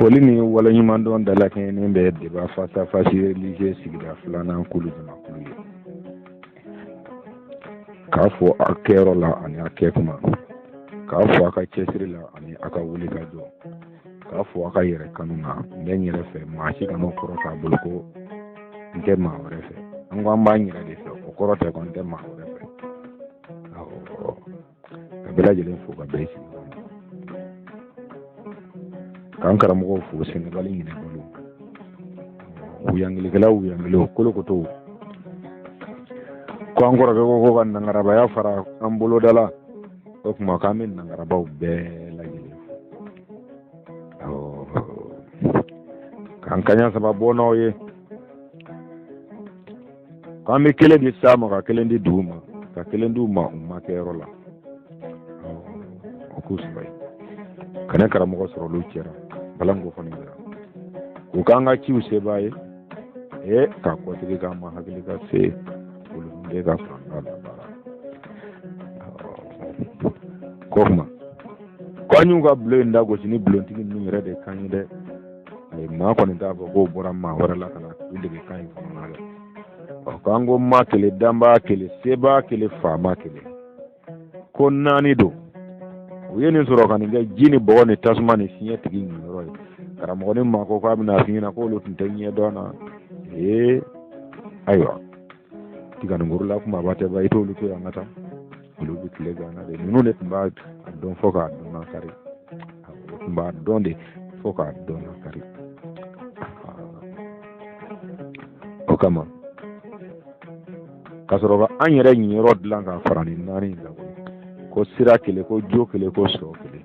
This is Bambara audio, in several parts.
Foli ni waleɲumandɔn dalakɛɲɛnen bɛ débat face à face religieux sigida filanan kulu jamakulu ye, k'a fo a kɛyɔrɔ la ani a kɛ kuma, k'a fo a ka cɛsiri la ani a ka wuli ka jɔ, k'a fo a ka yɛrɛ kanu na. N bɛ n yɛrɛ fɛ, maa si kana kɔrɔ k'a bolo ko n tɛ maa wɛrɛ fɛ. An ko an b'an yɛrɛ de fɛ, o kɔrɔ tɛ ko n tɛ maa wɛrɛ fɛ. Ka bɛɛ lajɛlen fo ka bɛɛ sigi, k'an karamɔgɔw fo, sɛnɛgali ɲinɛbalo, wuyangelikɛla, wuyangelew, kolokotow. Ko an kɔrɔkɛ ko ko ka nangarabaya fara an boloda la, o tuma k'an bɛ nangarabaw bɛɛ lajɛlen fo, k'an kaɲa saba bɔ n'aw ye, k'an bɛ kelen di sa ma, ka kelen di dugu ma, ka kelen di u ma u ma kɛyɔrɔ la. O k'u sɔrɔ yen ka ne karamɔgɔ sɔrɔ olu cɛra balanko fana jira u k'an ka ciw sebaa ye ee k'a kɔsegi k'an ma hakili ka se olu de ka fanga la baara ko kuma ko an y'u ka bulon in da gosi ni bulontigi ninnu yɛrɛ de kan ye dɛ. Ayi, maa kɔni t'a fɔ k'o bɔra maa wɛrɛ la ka na u dege kan in kɔnɔna la. Ɔ, k'an ko ma kelen, danbaa kelen, sebaa kelen, faama kelen, ko naani don. U ye nin sɔrɔ ka nin kɛ ji ni bɔgɔ ni tasuma ni fiɲɛ tigi ɲinyɔrɔ ye. Karamɔgɔ, ni maa ko k'a bɛna fiɲɛ na k'olu tun tɛ ɲɛ dɔn na. Ee, ayiwa, tiganikorola kumaba tɛ ba, i t'olu to yan ka taa, olu bɛ tile ganna de. Ninnu de tun b'a dɔn fo k'a dɔn na kari, u tun b'a dɔn de fo k'a dɔn na kari. O kama ka sɔrɔ ka an yɛrɛ ɲiyɔrɔ dilan ka fara nin naani in kan, ko sira kelen, ko jo kelen, ko sɔ kelen.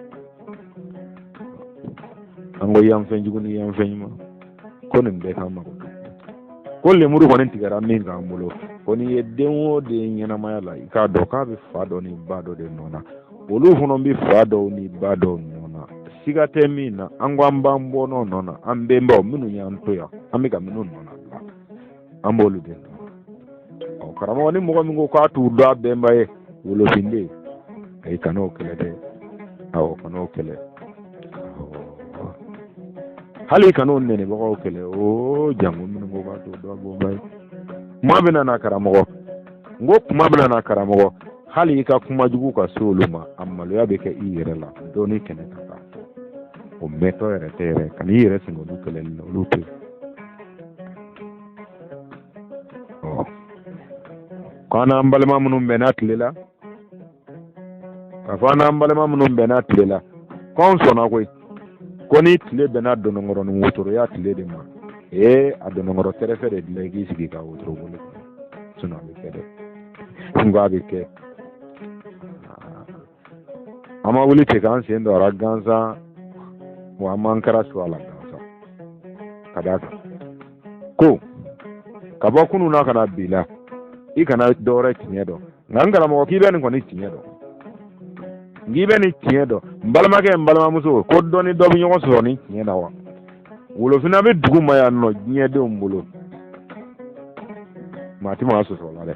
An ko yanfɛn jugu ni yanfɛn ɲuman, ko nin bɛɛ k'an mago. Ko lemuru kɔni tigɛra min k'an bolo, ko n'i ye den o den ɲɛnamaya la, i k'a dɔn k'a bɛ fa dɔ ni ba dɔ de nɔ na, olu fana bɛ fa dɔw ni ba dɔw nɔ na, siga tɛ min na. An ko an b'an bɔnnaw nɔ na, an bɛnbaw minnu y'an to yan, an bɛ ka minnu nɔ na bila, an b'olu de nɔ. Ɔ karamɔgɔ, ni mɔgɔ min ko k'a t'u dɔn a bɛnba ye wolofinden, ayi, kan'o kɛlɛ dɛ. Awɔ, kan'o kɛlɛ, hali kan'o nɛnibagaw kɛlɛ. O jango minnu ko k'a t'o dɔn a bɛnba ye. Kuma bɛna na karamɔgɔ, n ko kuma bɛna na karamɔgɔ, hali i ka kuma jugu ka se olu ma, a maloya bɛ kɛ i yɛrɛ la dɔɔni kɛnɛ kan k'a fɔ o mɛtɔ yɛrɛ tɛ yɛrɛ. Kan'i yɛrɛ sɛgɛn olu kɛlɛli la, olu tɛ. Ɔ, k'an n'an balima minnu bɛnna tile la, k'a fɔ an n'an balima minnu bɛnna tile la, k'anw sɔnna koyi, ko ni tile bɛnna dɔnɔnkɔrɔ ni wotoroya tile de ma, ee, a dɔnɔnkɔrɔ kɛrɛfɛ de dilan i k'i sigi ka wotoro boli, sinɔn a bɛ kɛ dɛ. N ko a bɛ kɛ. An ma wuli ten k'an sen don a la gansan, wa an m'an kɛra su a la gansan, ka d'a kan ko ka bɔ kunun na ka na bi la, i kana dɔwɛrɛ tiɲɛ dɔn, nka n karamɔgɔ, k'i bɛ nin kɔni tiɲɛ dɔn, k'i bɛ nin tiɲɛ dɔn, n balimakɛ, n balimamuso, ko dɔ ni dɔ bɛ ɲɔgɔn sɔrɔ nin tiɲɛ na wa. Wolofinna bɛ dugu ma yan nɔ diɲɛdenw bolo, maa tɛ maa sɔsɔ la dɛ.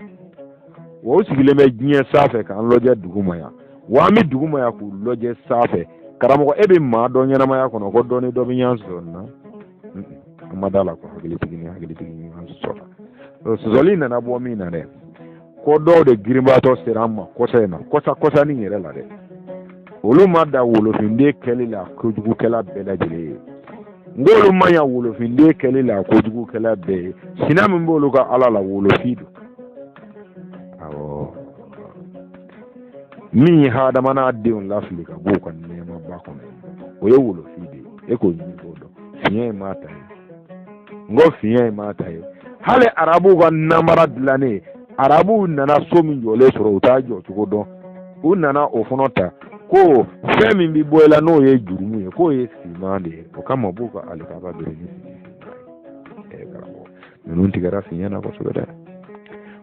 Wa u sigilen bɛ diɲɛ sanfɛ k'an lajɛ dugu ma yan, wa an bɛ dugu ma yan k'u lajɛ sanfɛ. Karamɔgɔ, e bɛ maa dɔn ɲɛnamaya kɔnɔ ko dɔ ni dɔ bɛ ɲɔgɔn sɔsɔ nin na? An ma da la ko hakilitigi ni hakilitigi ɲɔgɔn sɔsɔ la. Sɔsɔli nana bɔ min na dɛ, ko dɔw de girinbaatɔ sera an ma kɔsa in na, kɔsa kɔsanin yɛrɛ la dɛ. Olu ma da wolofinden kɛli la kojugukɛla bɛɛ lajɛlen ye. N k'olu ma ɲa wolofinden kɛli la kojugukɛla bɛɛ ye. Sina min b'olu ka ala la, wolofin don. Awɔ, min ye hadama n'a denw lafili ka b'u ka nɛɛmaba kɔnɔ, o ye wolofin de ye. E k'o ɲini k'o dɔn, fiɲɛ ye maa ta ye. N ko fiɲɛ ye maa ta ye. Hali arabuw ka namara dilannen, arabuw nana so min jɔlen sɔrɔ, u t'a jɔ cogo dɔn, u nana o fana ta ko fɛn min bɛ bɔ i la n'o ye jurumu ye, k'o ye finman de ye. O kama u b'u ka alikaba biri ni finman ye. Karamɔgɔ, ninnu tigɛra fiɲɛ na kosɛbɛ dɛ.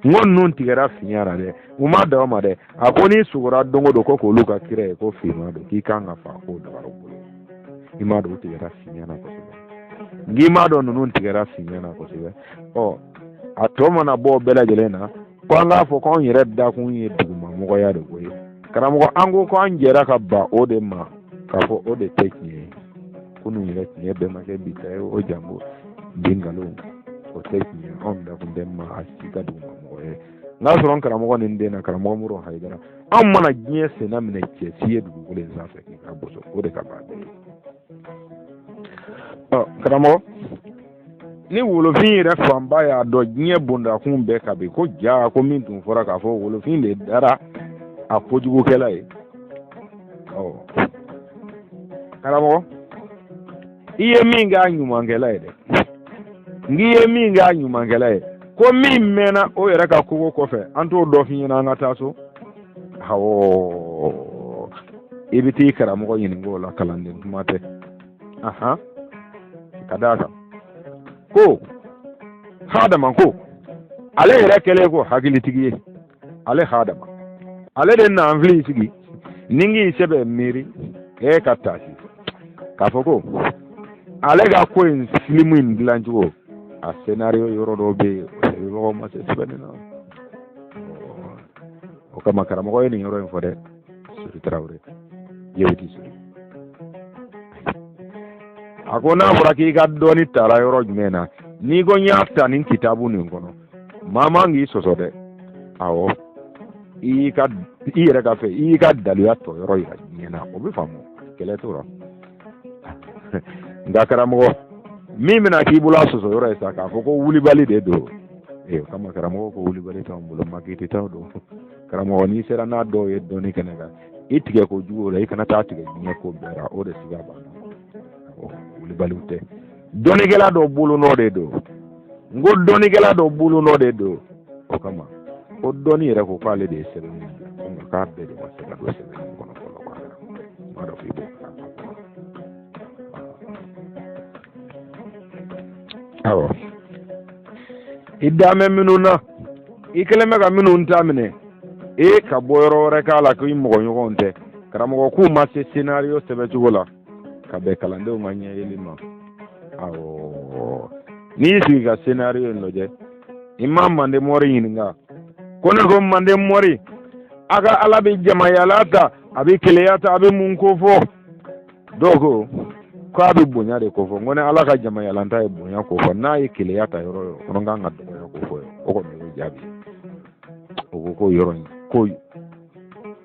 N ko ninnu tigɛra fiɲɛ na dɛ. U ma dan o ma dɛ, a ko n'i sugora don o don ko k'olu ka kira ye ko finman don, k'i kan ka fa k'o dabara bolo. I m'a dɔn u tigɛra fiɲɛ na kosɛbɛ. N k'i m'a dɔn ninnu tigɛra fiɲɛ na kosɛbɛ. Ɔ, a tɔ mana bɔ bɛɛ lajɛlen na, ko an k'a fɔ k'anw yɛrɛ dakun ye dugumamɔgɔya de ko ye. Karamɔgɔ, an ko ko an jɛra ka ban o de ma, k'a fɔ o de tɛ tiɲɛ ye. Kunun yɛrɛ tiɲɛ bɛɛ ma kɛ bi ta ye, o janko bi nkalon o tɛ tiɲɛ. Anw dakun tɛ maa si ka duguma mɔgɔ ye. N k'a sɔrɔ n karamɔgɔ ni n den na, karamɔgɔ Modibo Hayidara, anw mana diɲɛ senna minɛ cɛ si ye dugukolo in sanfɛ k'i ka boso, o de ka ban bɛɛ ye. Ɔ karamɔgɔ, ni wolofin yɛrɛ fanba y'a dɔn diɲɛ bondakun bɛɛ ka bi ko ja ko min tun fɔra k'a fɔ wolofin de dara a kojugukɛla ye. Ɔ karamɔgɔ, i ye min k'a ɲumankɛla ye dɛ, n k'i ye min k'a ɲumankɛla ye, ko min mɛnna o yɛrɛ ka kogo kɔfɛ, an t'o dɔ f'i ɲɛna, an ka taa so. Awɔ, i bɛ t'i karamɔgɔ ɲininka o la, kalanden kuma tɛ. Ahan, ka d'a kan ko hadama ko ale yɛrɛ kɛlen ko hakilitigi ye, ale hadama ale de nanfili sigi ni k'i sɛbɛ miiri e ka taasi k'a fɔ ko ale ka ko in filimu in dilancogo a scénario yɔrɔ dɔw bɛ yen, o sɛbɛnbagaw ma se sɛbɛnni na. O kama karamɔgɔ ye nin yɔrɔ in fɔ dɛ, Sori Tarawele yewiti Sori. A ko n'a fɔra k'i ka dɔnni tara yɔrɔ jumɛn na, n'i ko n y'a ta nin kitabu nin kɔnɔ, maa man k'i sɔsɔ dɛ. Awɔ, i y'i ka i yɛrɛ ka fɛ, i y'i ka daluya tɔ yɔrɔ yira diɲɛ na, o bɛ faamu, kɛlɛ t'o rɔ. Nka karamɔgɔ, min bɛna k'i bolo a sɔsɔ yɔrɔ ye sa k'a fɔ ko wulibali de don, ee o kama karamɔgɔ ko wulibali t'anw bolo, makiti t'anw don. Karamɔgɔ, n'i sera n'a dɔw ye dɔnni kɛnɛ kan, i tigɛ ko jugu la, i kana taa tigɛ diɲɛ ko bɛɛ la, o de siga b'an na. Wulibaliw tɛ, dɔnnikɛla dɔ bolonɔ de don. N ko dɔnnikɛla dɔ bolonɔ de don. O kama ko dɔnni yɛrɛ ko k'ale de ye sɛbɛnni bila, ko nka k'a bɛɛ de ma se ka don sɛbɛnni kɔnɔ fɔlɔ. Ko n b'a dɔn k'i b'o kalama. Awɔ, i danbɛ minnu na, i kɛlen bɛ ka minnu ta minɛ e ka bɔ yɔrɔ wɛrɛ k'a la ko i mɔgɔ ɲɔgɔnw tɛ. Karamɔgɔ k'u ma se scénario sɛbɛncogo la ka bɛn kalandenw ka ɲɛyeli ma. Awɔ, n'i y'i sigi ka scénario in lajɛ, i ma mande mɔri ɲininka ko ne ko mande mɔri, a ka Ala bɛ jamayala ta, a bɛ keleya ta, a bɛ mun ko fɔ? Dɔw ko k'a bɛ bonya de kofɔ. N ko ni Ala ka jamayalanta ye bonya kofɔ, n'a ye keleya ta yɔrɔ yɔrɔ kɔnɔ kan ka dɔgɔya kofɔ ye, o kɔni y'o jaabi. O ko ko yɔrɔ in ko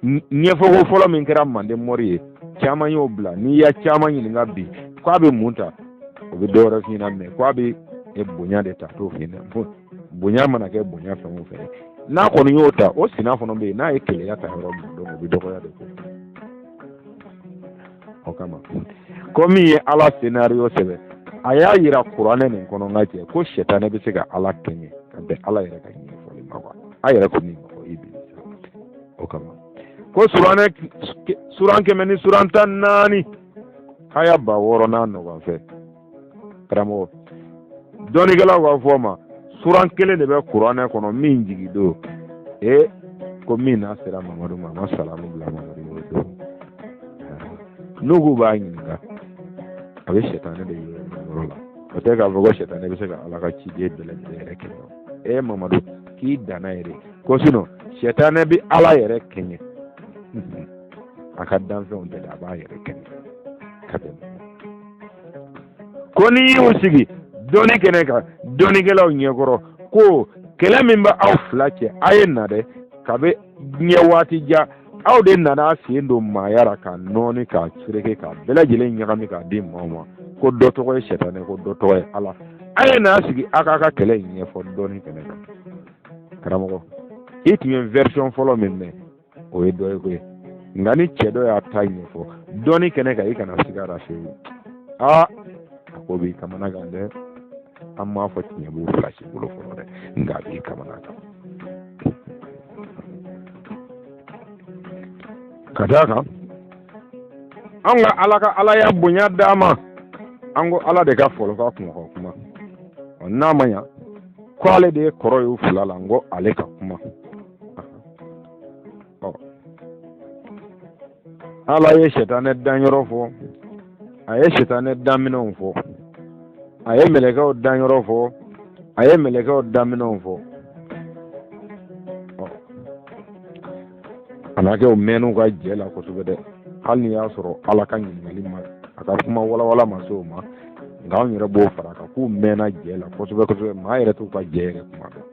ɲɛfɔko fɔlɔ min kɛra mande mɔri ye, caman y'o bila. N'i y'a caman ɲininka bi k'a bɛ mun ta, o bɛ dɔwɛrɛ f'i ɲɛna, mɛ k'a bɛ bonya de ta, t'o f'i ɲɛna. Bonya mana kɛ bonya fɛn o fɛn ye, n'a kɔni y'o ta, o sina fana bɛ yen. N'a ye keleya ta yɔrɔ min, donc o bɛ dɔgɔya de ko. O kama ko min ye Ala scénario sɛbɛn, a y'a yira kuranɛ nin kɔnɔ, n ka cɛ, ko sɛtanɛ bɛ se ka Ala kɛɲɛ ka bɛn Ala yɛrɛ ka ɲɛfɔli ma kuwa. A yɛrɛ ko min ma ko Ibilisa. O kama ko suran 100 ni suran 14, haya 6000 n'a nɔgɔn fɛ. Karamɔgɔ, dɔnnikɛlaw b'a fɔ ma suran kelen de bɛ kuranɛ kɔnɔ min jigi don ee ko min n'a sera Mamadu ma, a ma salamu bila Mamadu y'o don. N'u k'u b'a ɲininka, a bɛ sɛtanɛ de yɔrɔ yɔrɔ la. O tɛ k'a fɔ ko sɛtanɛ bɛ se ka Ala ka ciden bɛɛ lajɛlen yɛrɛ kɛɲɛ. Ee Mamadu, k'i danna yɛrɛ ko sinɔn sɛtanɛ bɛ Ala yɛrɛ kɛɲɛ, a ka danfɛnw tɛ dɛ, a b'a yɛrɛ kɛɲɛ ka bɛn. Ko n'i y'u sigi dɔnni kɛnɛ kan, dɔnnikɛlaw ɲɛkɔrɔ, ko kɛlɛ min bɛ aw fila cɛ, a ye na dɛ, kabi diɲɛ waati jan aw de nana sen don maaya la k'a nɔɔni, k'a fereke, k'a bɛɛ lajɛlen ɲagami k'a di maaw ma, ko dɔ tɔgɔ ye sɛtanɛ, ko dɔ tɔgɔ ye Ala. A ye n'a sigi, a k'a ka kɛlɛ in ɲɛfɔ dɔnni kɛnɛ kan. Karamɔgɔ, i tun ye version fɔlɔ min mɛn, o ye dɔ ye koyi, nka ni cɛ dɔ y'a ta ɲɛfɔ dɔnni kɛnɛ kan, i kana siga a la fiyewu. Aa, a ko b'i kamana gan dɛ. An m'a fɔ tiɲɛ b'u fila si bolo fɔlɔ dɛ, nka a b'i kamana gan ka d'a kan an ka Ala ka Alaya bonya d'a ma. An ko Ala de ka fɔlɔ ka kuma ka kuma, n'a ma ɲa ko ale de ye kɔrɔ ye u fila la, n ko ale ka kuma. Ala ye sɛtanɛ danyɔrɔ fɔ, a ye sɛtanɛ daminɛw fɔ, a ye mɛlɛkɛw danyɔrɔ fɔ, a ye mɛlɛkɛw daminɛw fɔ. A n'a kɛ u mɛnn'u ka jɛ la kosɛbɛ dɛ, hali n'i y'a sɔrɔ Ala ka ɲininkali ma a ka ka kuma walawala ma se o ma, nka anw yɛrɛ b'o fara kan k'u mɛnna jɛ la kosɛbɛ kosɛbɛ. Maa yɛrɛ t'u ka jɛ yɛrɛ kuma dɔn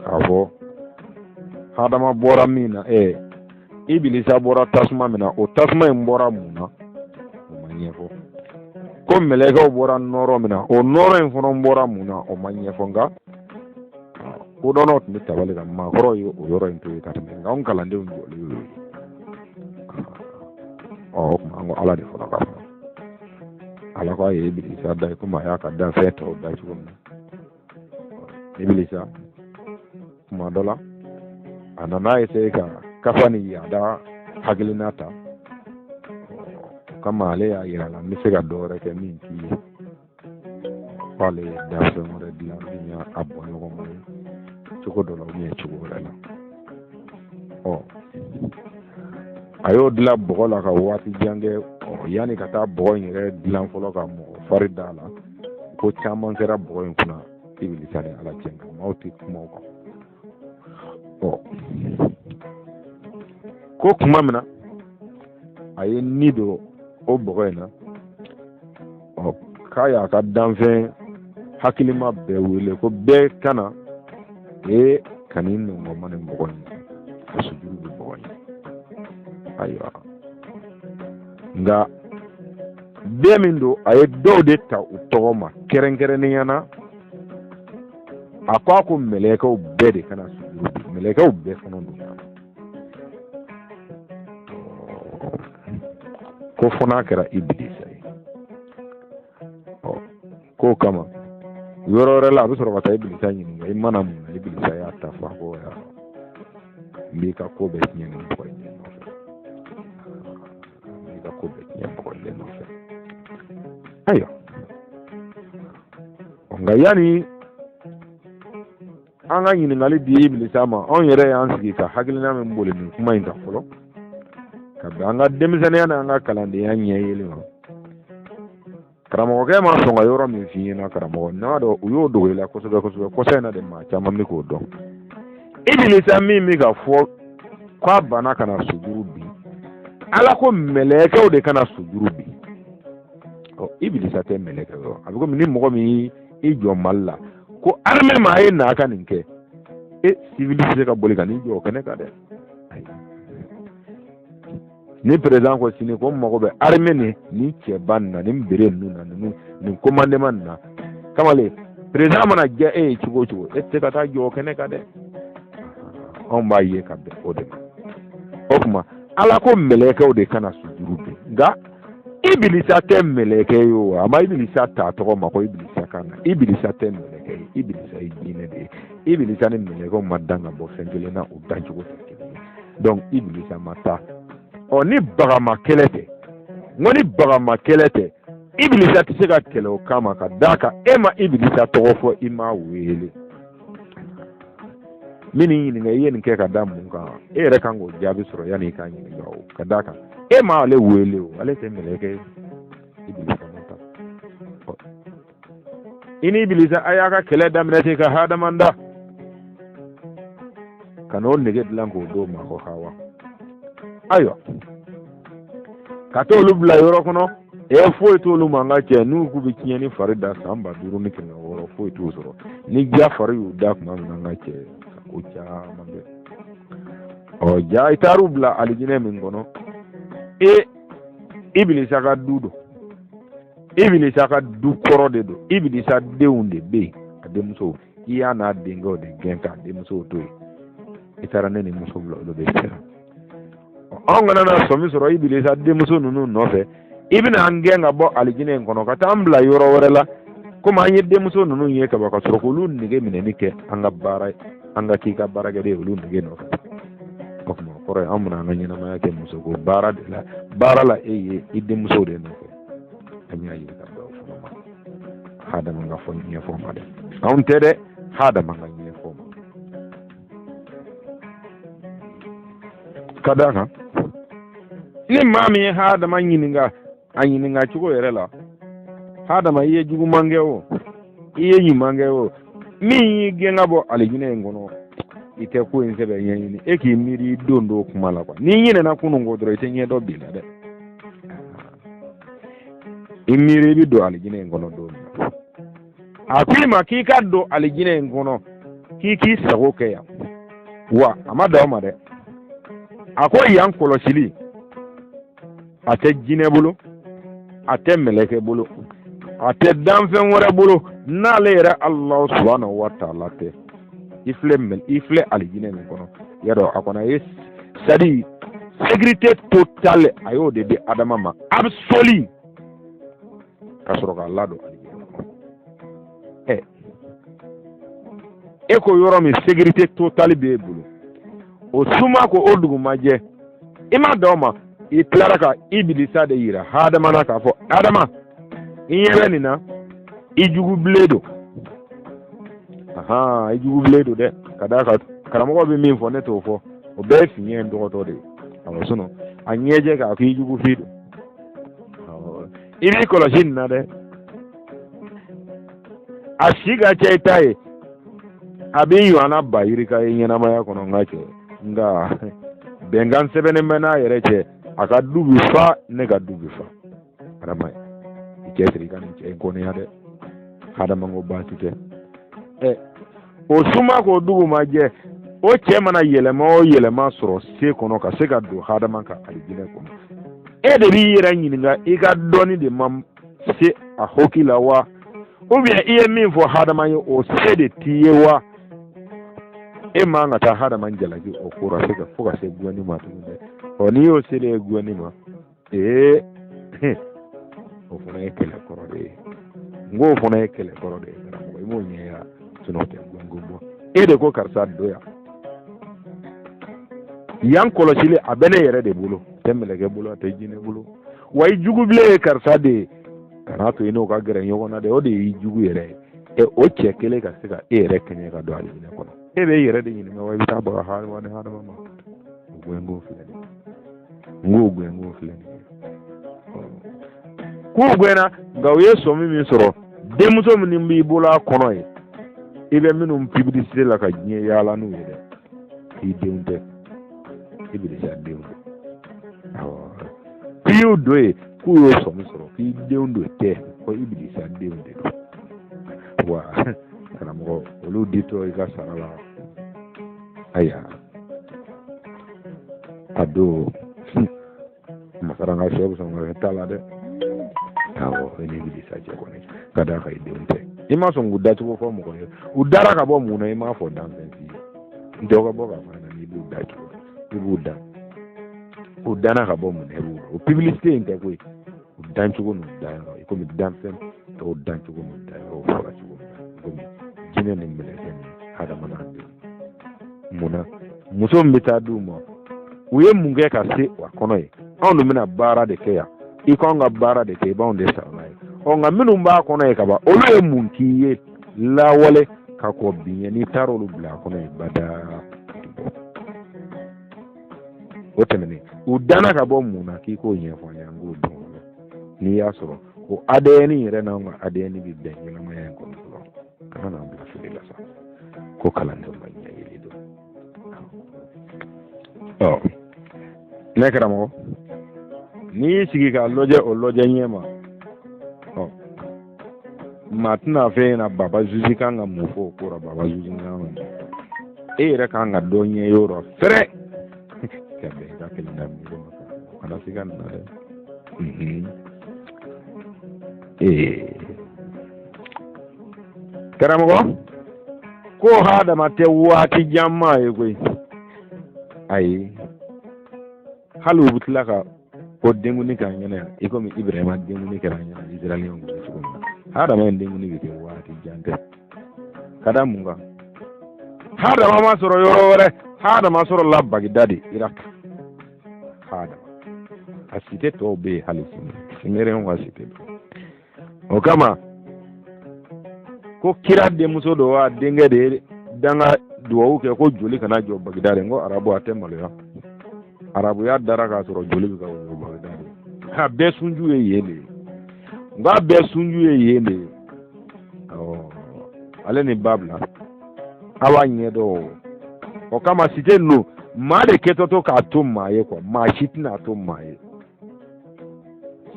k'a fɔ hadama bɔra min na, ibilisa bɔra tasuma min na, o tasuma in bɔra mun na, o ma ɲɛfɔ. Ko mɛlɛkɛw bɔra nɔɔrɔ min na, o nɔɔrɔ in fana bɔra mun na, o ma ɲɛfɔ. Nka kodɔnnaw tun bɛ tabali kan, maakɔrɔw ye o yɔrɔ in to yen ka tɛmɛ, nka anw kalandenw jɔlen y'o ye. Ɔ, o tuma an ko Ala de fɔlɔ ka fɔ. Ala ko a ye ibilisa da komi a y'a ka danfɛn tɔw da cogo min na. Ibilisa kuma dɔ la a nana essayer ka kafa ni yaada hakilina ta, o kama ale y'a yira la n bɛ se ka dɔ wɛrɛ kɛ min t'i ye, k'ale ye danfɛn wɛrɛ dilan min y'a bɔ ɲɔgɔn ma ye cogo dɔ la ou bien cogo wɛrɛ la. Ɔ, a y'o dilan bɔgɔ la ka waati jan kɛ. Ɔ, yanni ka taa bɔgɔ in yɛrɛ dilan fɔlɔ ka mɔgɔ fari d'a la, ko caman kɛra bɔgɔ in kunna ibilisa ni Ala cɛ, nka maaw tɛ kuma o kan. Ɔ, ko tuma min na a ye ni don o bɔgɔ in na, ɔ, k'a y'a ka danfɛn hakilima bɛɛ wele ko bɛɛ ka na ee ka n'i nɔngɔnma nin bɔgɔ in ka sujuru bin bɔgɔ in. Ayiwa, nka bɛɛ min don, a ye dɔw de ta u tɔgɔ ma kɛrɛnkɛrɛnnenya na. A ko a ko mɛlɛkɛw bɛɛ de ka na sujuru bin, mɛlɛkɛw bɛɛ fana don, ko fo n'a kɛra ibilisa ye. Ɔ, k'o kama yɔrɔ wɛrɛ la, a bɛ sɔrɔ ka taa ibilisa ɲininka i mana mun na. Ibilisa y'a ta fɔ, a ko n b'i ka ko bɛɛ tiɲɛ nin bɔgɔ in de nɔfɛ, n b'i ka ko bɛɛ tiɲɛ bɔgɔ in de nɔfɛ. Ayiwa, nka yanni an ka ɲininkali di ibilisa ma, anw yɛrɛ y'an sigi ka hakilina min boli nin kuma in kan fɔlɔ, ka bɛn an ka denmisɛnninya n'an ka kalandenya ɲɛ yelen ma, karamɔgɔkɛ ma sɔn ka yɔrɔ min f'i ɲɛna, karamɔgɔ n'a dɔn u y'o dogo i la kosɛbɛ kosɛbɛ. Kɔsa in na de maa caman bɛ k'o dɔn. Ibilisa min bɛ ka fɔ k'a banna ka na sujuru bin, Ala ko mɛlɛkɛw de ka na sujuru bin. Ɔ, ibilisa tɛ mɛlɛkɛ ye. A bɛ komi ni mɔgɔ min y'i jɔ Mali la ko armée ma a ye na a ka nin kɛ, e civil tɛ se ka boli ka n'i jɔ o kɛnɛ kan dɛ. Ni président ko sini ko n mago bɛ armée ni nin cɛba nin na, nin bere ninnu na, nin commandement nin na, kamalen, président mana diya e ye cogo o cogo, e tɛ se ka taa jɔ o kɛnɛ kan dɛ. Anw b'a ye ka bɛn o de ma. O tuma Ala ko mɛlɛkɛw de ka na sujuru bin, nka ibilisa tɛ mɛlɛkɛ ye. O a ma ibilisa ta tɔgɔ ma ko ibilisa ka na. Ibilisa tɛ mɛlɛkɛ ye, ibilisa ye jinɛ de ye. Ibilisa ni mɛlɛkɛw ma dan ka bɔ fɛn kelen na, u dancogo tɛ kelen ye. Donc ibilisa ma taa. Ɔ, ni bagama kɛlɛ tɛ, n ko ni bagama kɛlɛ tɛ, ibilisa tɛ se ka kɛlɛ o kama, ka d'a kan e ma ibilisa tɔgɔ fɔ, i m'a wele. Min n'i ɲininka i ye nin kɛ ka da mun kan, e yɛrɛ kan k'o jaabi sɔrɔ yanni i k'a ɲininka o, ka d'a kan e ma ale wele o, ale tɛ mɛlɛkɛ ye. Ibilisa ma taa. I ni ibilisa a y'a ka kɛlɛ daminɛ ten ka hadama da ka n'o nege dilan k'o d'o ma ko Hawa. Ayiwa, ka t'olu bila yɔrɔ kɔnɔ, e foyi t'olu ma. N ka cɛ, n'u k'u bɛ tiɲɛni fari da san 5600, foyi t'u sɔrɔ. Ni ja fari y'u da tuma min na, n ka cɛ, ka ko caman kɛ. Ɔ, ja i taar'u bila alijinɛ min kɔnɔ, e ibilisa ka du don, ibilisa ka du kɔrɔ de don, ibilisa denw de bɛ yen, a denmusow. I y'a n'a denkɛw de gɛn k'a denmusow to yen, i taara ne ni muso bila, olu bɛ siran. Anw kana na sɔmi sɔrɔ ibilisa denmuso ninnu nɔfɛ. I bɛna an gɛn ka bɔ alijinɛ in kɔnɔ ka taa an bila yɔrɔ wɛrɛ la, komi an ye denmuso ninnu ye kaban, ka sɔrɔ k'olu nege minɛni kɛ an ka baara, an ka k'i ka baarakɛden ye olu nege nɔfɛ. O tuma o kɔrɔ ye an bɛna an ka ɲɛnamaya kɛ musoko baara de la, baara la e ye i denmusow de nɔfɛ. An y'a ye ka bɛn o fana ma, hadama ka fɔ ɲɛfɔ ma dɛ, anw tɛ dɛ, hadama ka ɲɛfɔ ma. Ka d'a kan ni maa min ye hadama ɲininka a ɲininka cogo yɛrɛ la, hadama, i ye juguman kɛ o, i ye ɲuman kɛ o, min y'i gɛn ka bɔ alijinɛ in kɔnɔ, i tɛ ko in sɛbɛ ɲɛɲini, e k'i miiri i don don kuma la kuwa. N'i ɲinɛna kunun kɔ dɔrɔn, i tɛ ɲɛ dɔn bi la dɛ. I miiri i bɛ don alijinɛ in kɔnɔ don min na, a ko i ma k'i ka don alijinɛ in kɔnɔ, k'i k'i sago kɛ yan. Wa a ma dan o ma dɛ, a ko yan kɔlɔsili a tɛ jinɛ bolo, a tɛ mɛlɛkɛ bolo, a tɛ danfɛn wɛrɛ bolo n'ale yɛrɛ Alahu subahanahu wa taala tɛ. I filɛ mɛ, i filɛ alijinɛ min kɔnɔ, y'a dɔn a kɔnɔ a ye, c'est-à-dire sécurité totale, a y'o de di Adama ma, absolue, ka sɔrɔ k'a ladon alijinɛ kɔnɔ. Ɛ, e ko yɔrɔ min sécurité totale b'e bolo, o suma ko o dugu ma jɛ, i ma dan o ma, i tilara ka Ibilisa de yira Hadama na k'a fɔ: Adama, i ɲɛ bɛ nin na, i jugu bilen don. Ahan, i jugu bilen don dɛ. Ka d'a kan karamɔgɔ bɛ min fɔ, ne t'o fɔ, o bɛɛ ye fiɲɛ in dɔgɔtɔ de ye. Awɔ, sinon a ɲɛjɛ k'a k'i jugu fin don. Awɔ, i b'i kɔlɔsi nin na dɛ, a si ka ca i ta ye, a b'i ɲɔgɔnna ba yirika ye ɲɛnamaya kɔnɔ. N ka cɛ, nka bɛnkan sɛbɛnnen bɛ n'a yɛrɛ cɛ, a ka du bi fa, ne ka du bi fa. Adama, i cɛsiri i ka nin cɛ in kɔniya dɛ. Adama ko baasi tɛ. Ɛ, o suma k'o dugu ma jɛ, o cɛ mana yɛlɛma o yɛlɛma sɔrɔ se kɔnɔ ka se ka don Hadama ka alijinɛ kɔnɔ, e de b'i yɛrɛ ɲininka, i ka dɔnni de ma se a hoki la wa, ou bien i ye min fɔ Hadama ye, o se de t'i ye wa? E man ka taa Hadama jalaki o ko ra fo ka se gɛnni ma tuguni dɛ. Ɔ, n'i y'o se de ye gɛnni ma, ee, o fana ye kɛlɛ kɔrɔ de ye. N k'o fana ye kɛlɛ kɔrɔ de ye. Karamɔgɔ, i m'o ɲɛ ya, sinon o tɛ gɛnko bɔ. E de ko karisa don yan, yan kɔlɔsili a bɛ ne yɛrɛ de bolo, a tɛ mɛlɛkɛ bolo, a tɛ jinɛ bolo. Wa i jugubilen ye karisa de ye, kan'a to i n'o ka gɛrɛ ɲɔgɔn na dɛ, o de y'i jugu yɛrɛ ye. Ɛ, o cɛ kelen ka se ka e yɛrɛ kɛɲɛ ka don alijinɛ kɔnɔ, e bɛ e yɛrɛ de ɲininka wa i bɛ taa baga hadama ni hadama ma. O gɛnko filɛ nin ye, n k'o gɛnko filɛ nin ye. K'u gɛnna, nka u ye sɔmi min sɔrɔ, denmuso minnu b'i bolo a kɔnɔ ye, i bɛ minnu publicité la ka diɲɛ yaala n'u ye dɛ, i denw tɛ, i bilisa denw don. Awɔ, k'i y'u don yen, k'u y'o sɔmi sɔrɔ k'i denw don tɛ, ko i bilisa denw de don. Wa karamɔgɔ, olu ditɔ i ka sara la. Ayiwa, a don masaranka sɛ bɛ sɔn ka kɛ ta la dɛ. Awɔ, i ni bilisa cɛ kɔni, ka d'a kan i denw tɛ, i ma sɔn k'u dacogo fɔ mɔgɔ ye. U dara ka bɔ mun na, i m'a fɔ danfɛn si ye. N tɛ ka bɔ k'a fɔ ɲɛna n'i b'u da cogo, i b'u da, u danna ka bɔ mun na, i b'u o publicité in tɛ koyi. U dancogo n'u dayɔrɔ, i komi danfɛn tɔw dancogo n'u dayɔrɔ fɔra cogo min na, i komi jinɛ ni mɛlɛkɛ ni hadamaden denw. Mun na muso min bɛ taa d'u ma, u ye mun kɛ ka se a kɔnɔ ye? Anw dun bɛna baara de kɛ yan, i ko anw ka baara de kɛ, i b'anw de sara n'a ye. Ɔ, nka minnu b'a kɔnɔ ye kaban, olu ye mun k'i ye lawale ka kɔn bi ɲɛ? N'i taara olu bila a kɔnɔ yen, bada o tɛmɛnen, u danna ka bɔ mun na, k'i k'o ɲɛfɔ an ye, an k'o dɔn fɔlɔ. N'i y'a sɔrɔ o ADN yɛrɛ n'anw ka ADN bɛ bɛn ɲɛnamaya in kɔnɔ fɔlɔ, kana n'an bila fili la sa, ko kalandenw ma ɲɛ yeli don. Ɔ, ne karamɔgɔ, n'i y'i sigi k'a lajɛ, o lajɛ ɲɛ ma. Ɔ, maa tɛna fɛ ɲɛna baba zuzi kan ka mun fɔ o ko la, baba zuzi kan ka mun fɔ, e yɛrɛ kan ka dɔ ɲɛ yɔrɔ fɛrɛ ka bɛn i ka kelen na miiri ma, kana siga nin na dɛ. Ee karamɔgɔ, ko hadama tɛ waati jan maa ye koyi. Ayi, hali u bɛ tila ka ko denkundi k'an ɲɛna yan, i komi Ibrahima denkundi kɛra an ɲɛna Israɛliyɛnw bolo cogo min na. Hadama in denkundi bɛ kɛ waati jan tɛ, ka da mun kan? Hadama ma sɔrɔ yɔrɔ wɛrɛ, hadama sɔrɔla Bagidadi, Irak. Hadama a cité tɔw bɛ yen hali sini, Sumériyɛnw ka cité don. O kama ko kira denmuso dɔ wa denkɛ de ye danga duwawu kɛ ko joli kana jɔ Bagidadi. N ko arabu a tɛ maloya, arabuya dara k'a sɔrɔ joli bɛ ka woyo Bagidadi. A bɛɛ sunju ye yen de ye, n k'a bɛɛ sunju ye yen de ye. Awɔ, ale ni babila a b'a ɲɛdɔn. O kama cité ninnu, maa de kɛtɔ to k'a to maa ye quoi, maa si tɛna to maa ye.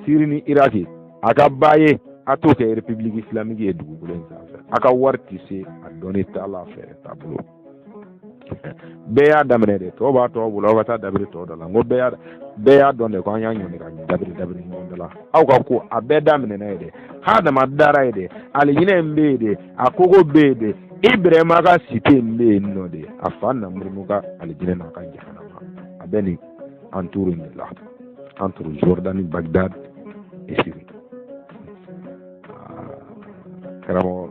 Siri ni Iraki. A ka ba ye a t'o kɛ république islamique ye dugukolo in sanfɛ. A ka wari tɛ se a dɔnni t'a la, fɛɛrɛ t'a bolo. Bɛɛ y'a daminɛ de, tɔw b'a tɔ bolo, aw ka taa dabiri tɔ da la. N ko bɛɛ y'a dɔn de ko an y'a ɲɔni ka dabiri dabiri ɲɔgɔn da la. Aw ka ko a bɛɛ daminɛna ye dɛ, hadama dara ye dɛ, alijinɛ in bɛ yen de, a kogo bɛ yen de, Ibrahima ka cité in bɛ yen nɔ de, a fa Namurumu ka alijinɛ n'a ka jahanama, a bɛ nin entour in de la, entre Jordanie, Bagdad et Syrie. Karamɔgɔ,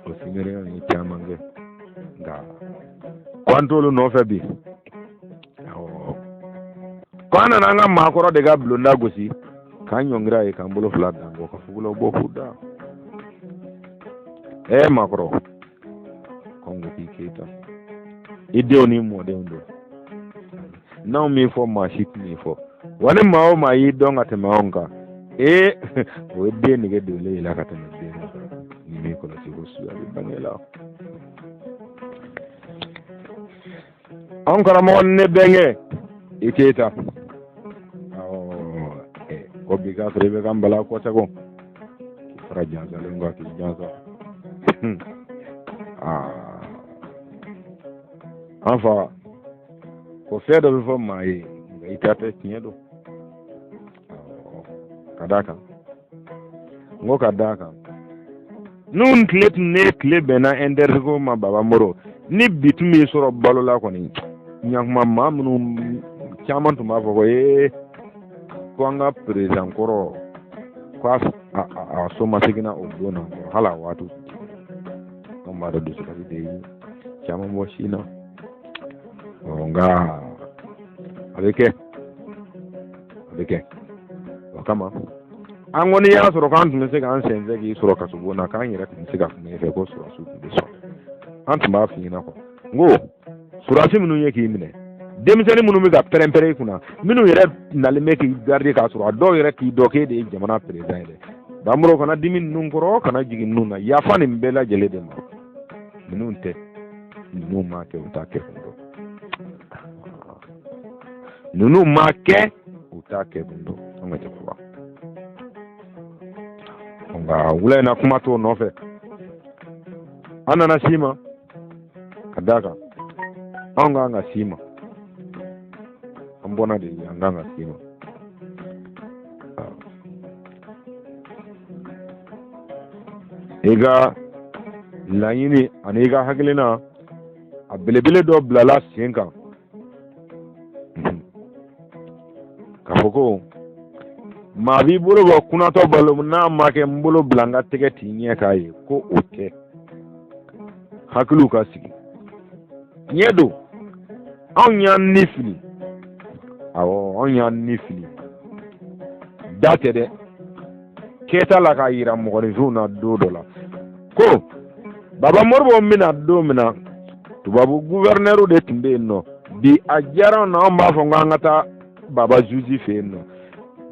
o sumériens ye caman kɛ, nka ko an t'olu nɔfɛ bi. Awɔ, ko an nana an ka maakɔrɔ de ka bulonda gosi k'an ɲɔngira ye, k'an bolo fila dan kɔ, ka fugulaw bɔ k'u da. Ɛɛ maakɔrɔ, k'anw ko k'i Keyita, i denw n'i mɔdenw don. N'anw m'i fɔ, maa si tɛn'i fɔ. Wa ni maa o maa y'i dɔn ka tɛmɛ anw kan, ee, o ye den nege donlen i la ka tɛmɛ den kan. N'i m'i kɔlɔsi, ko suya bɛ bange la. Anw karamɔgɔ, ne bɛnkɛ, i Keyita, awɔ, ko bi k'a sɔrɔ i bɛ ka n bala kɔsɛbɛ, k'i fara jansalen kan, k'i jansa. Aa, an fa, ko fɛn dɔ bɛ fɔ maa ye, nka i ta tɛ tiɲɛ don. Ka d'a kan, n ko ka d'a kan, n'u tile tun ne tile bɛnna interdit ko ma, Baba Moro, ni bi tun b'i sɔrɔ balo la kɔni, ɲakuma maa minnu caman tun b'a fɔ ko ee, ko an ka président kɔrɔ, ko a somaseginna o don na hali a waati. Anw b'a dɔn dusukasi de ye caman bɔ sin na. Nka a bɛ kɛ, a bɛ kɛ o kama. An kɔni y'a sɔrɔ k'an tun bɛ se k'an senfɛ k'i sɔrɔ kasobon na, k'an yɛrɛ tun bɛ se ka kuma i fɛ, ko sɔrɔdasiw tun bɛ sɔn. An tun b'a f'i ɲɛna kɔ, n ko sɔrɔdasi minnu ye k'i minɛ, denmisɛnnin minnu bɛ ka pɛrɛn-pɛrɛn i kunna, minnu yɛrɛ nalen bɛ k'i garder, k'a sɔrɔ a dɔw yɛrɛ k'i dɔn k'e de ye jamana président ye dɛ. Bamoro, kana dimi ninnu kɔrɔ, kana jigin ninnu na, yafa nin bɛɛ lajɛlen de ma. Ninnu tɛ, ninnu m'a kɛ, u t'a kɛ kun dɔn. Ninnu m'a kɛ, u t'a kɛ kun dɔn. An ka cɛkɔrɔba, nka wula in na, kuma t'o nɔfɛ. An nana s'i ma ka d'a kan anw kan ka s'i ma, an bɔnna de ye, an kan ka s'i ma. I ka laɲini ani i ka hakilina a belebele dɔ bilala sen kan k'a fɔ ko maa b'i bolo bɔ kunatɔ balo, n'a ma kɛ n bolo bila n ka tɛgɛ t'i ɲɛ k'a ye ko o tɛ. Hakiliw ka sigi, tiɲɛ don, anw y'an ni fili. Awɔ, anw y'an ni fili, da tɛ dɛ, kɛta la, k'a yira mɔgɔninfinw na don dɔ la ko Baba Moribo bɛna don min na, tubabu guvɛrinɛriw de tun bɛ yen nɔ. Bi a diyara anw na, anw b'a fɔ ko an ka taa Baba juge fɛ yen nɔ.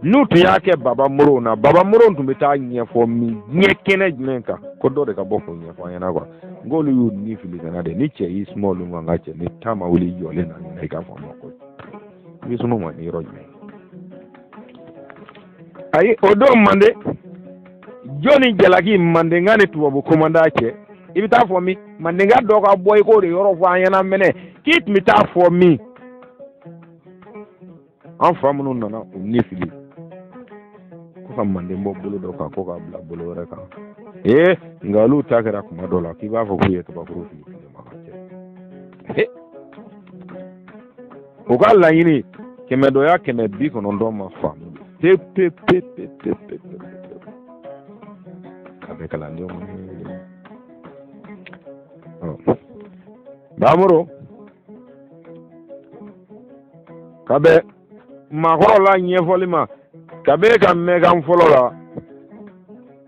N'u tun y'a kɛ Baba Moro na, Baba Moro tun bɛ taa ɲɛfɔ min diɲɛ kɛnɛ jumɛn kan, ko dɔ de ka bɔ k'o ɲɛfɔ an ɲɛna kuwa. N k'olu y'u ni fili ka na de. Ni cɛ y'i suma olu ma, n ka cɛ, ni taa ma wuli i jɔlen na ɲɛna, i k'a fɔ a ma ko i bɛ suma ma ni yɔrɔ jumɛn? Ayi, o don mande jɔn ni jalaki mandenka ni tubabu komanda cɛ, i bɛ taa fɔ min? Mandenka dɔ ka bɔ i k'o de yɔrɔ fɔ an ɲɛna mɛnɛ, k'i tun bɛ taa fɔ min? An fa minnu nana u ni fili ko ka manden bɔ bolo dɔ kan ko k'a bila bolo wɛrɛ kan, ee, nka olu ta kɛra kuma dɔ la k'i b'a fɔ k'u ye kabakuru fili tile ma ka cɛ. U ka laɲini kɛmɛ dɔya 190 ma faamu pe pe pe pe pe pe pe. A bɛ kalandenw Bamoro ka bɛn maakɔrɔ la ɲɛfɔli ma, ka bɛn ka mɛnkan fɔlɔ la.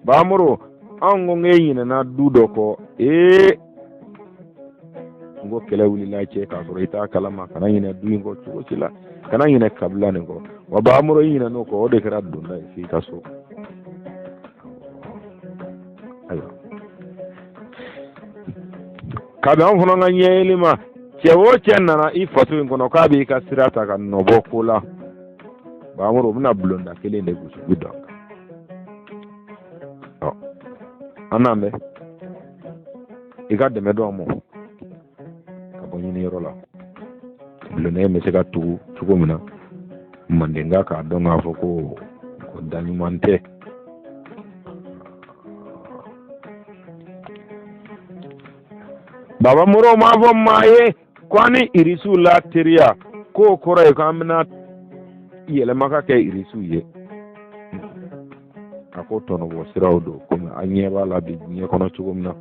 Bamoro, anw ko k'e ɲinɛna du dɔ kɔ. Ee, n ko kɛlɛ wulila cɛ k'a sɔrɔ i t'a kalama. Kana ɲinɛ du in kɔ cogo si la, kana ɲinɛ kabila nin kɔ. Wa Bamoro, i ɲinɛn'o kɔ, o de kɛra donda ye f'i ka so. Ayiwa, kabi anw fana ka ɲɛyeli ma, cɛ o cɛ nana i faso in kɔnɔ k'a b'i ka sira ta ka nɔbɔ ko la. Bamuru, u bɛna bulonda kelen de gosi, u bɛ don an kan. Ɔ, an n'an bɛ i ka dɛmɛ don an ma ka bɔ ɲiniyɔrɔ la, bulonda in bɛ se ka tugu cogo min na, mandenka k'a dɔn k'a fɔ ko da ɲuman tɛ. Baba Moro m'a fɔ maa ye ko an ni irisiw la teriya k'o kɔrɔ ye k'an bɛna yɛlɛma ka kɛ irisiw ye. A ko tɔnɔbɔ siraw don, komi an ɲɛ b'a la bi diɲɛ kɔnɔ cogo min na.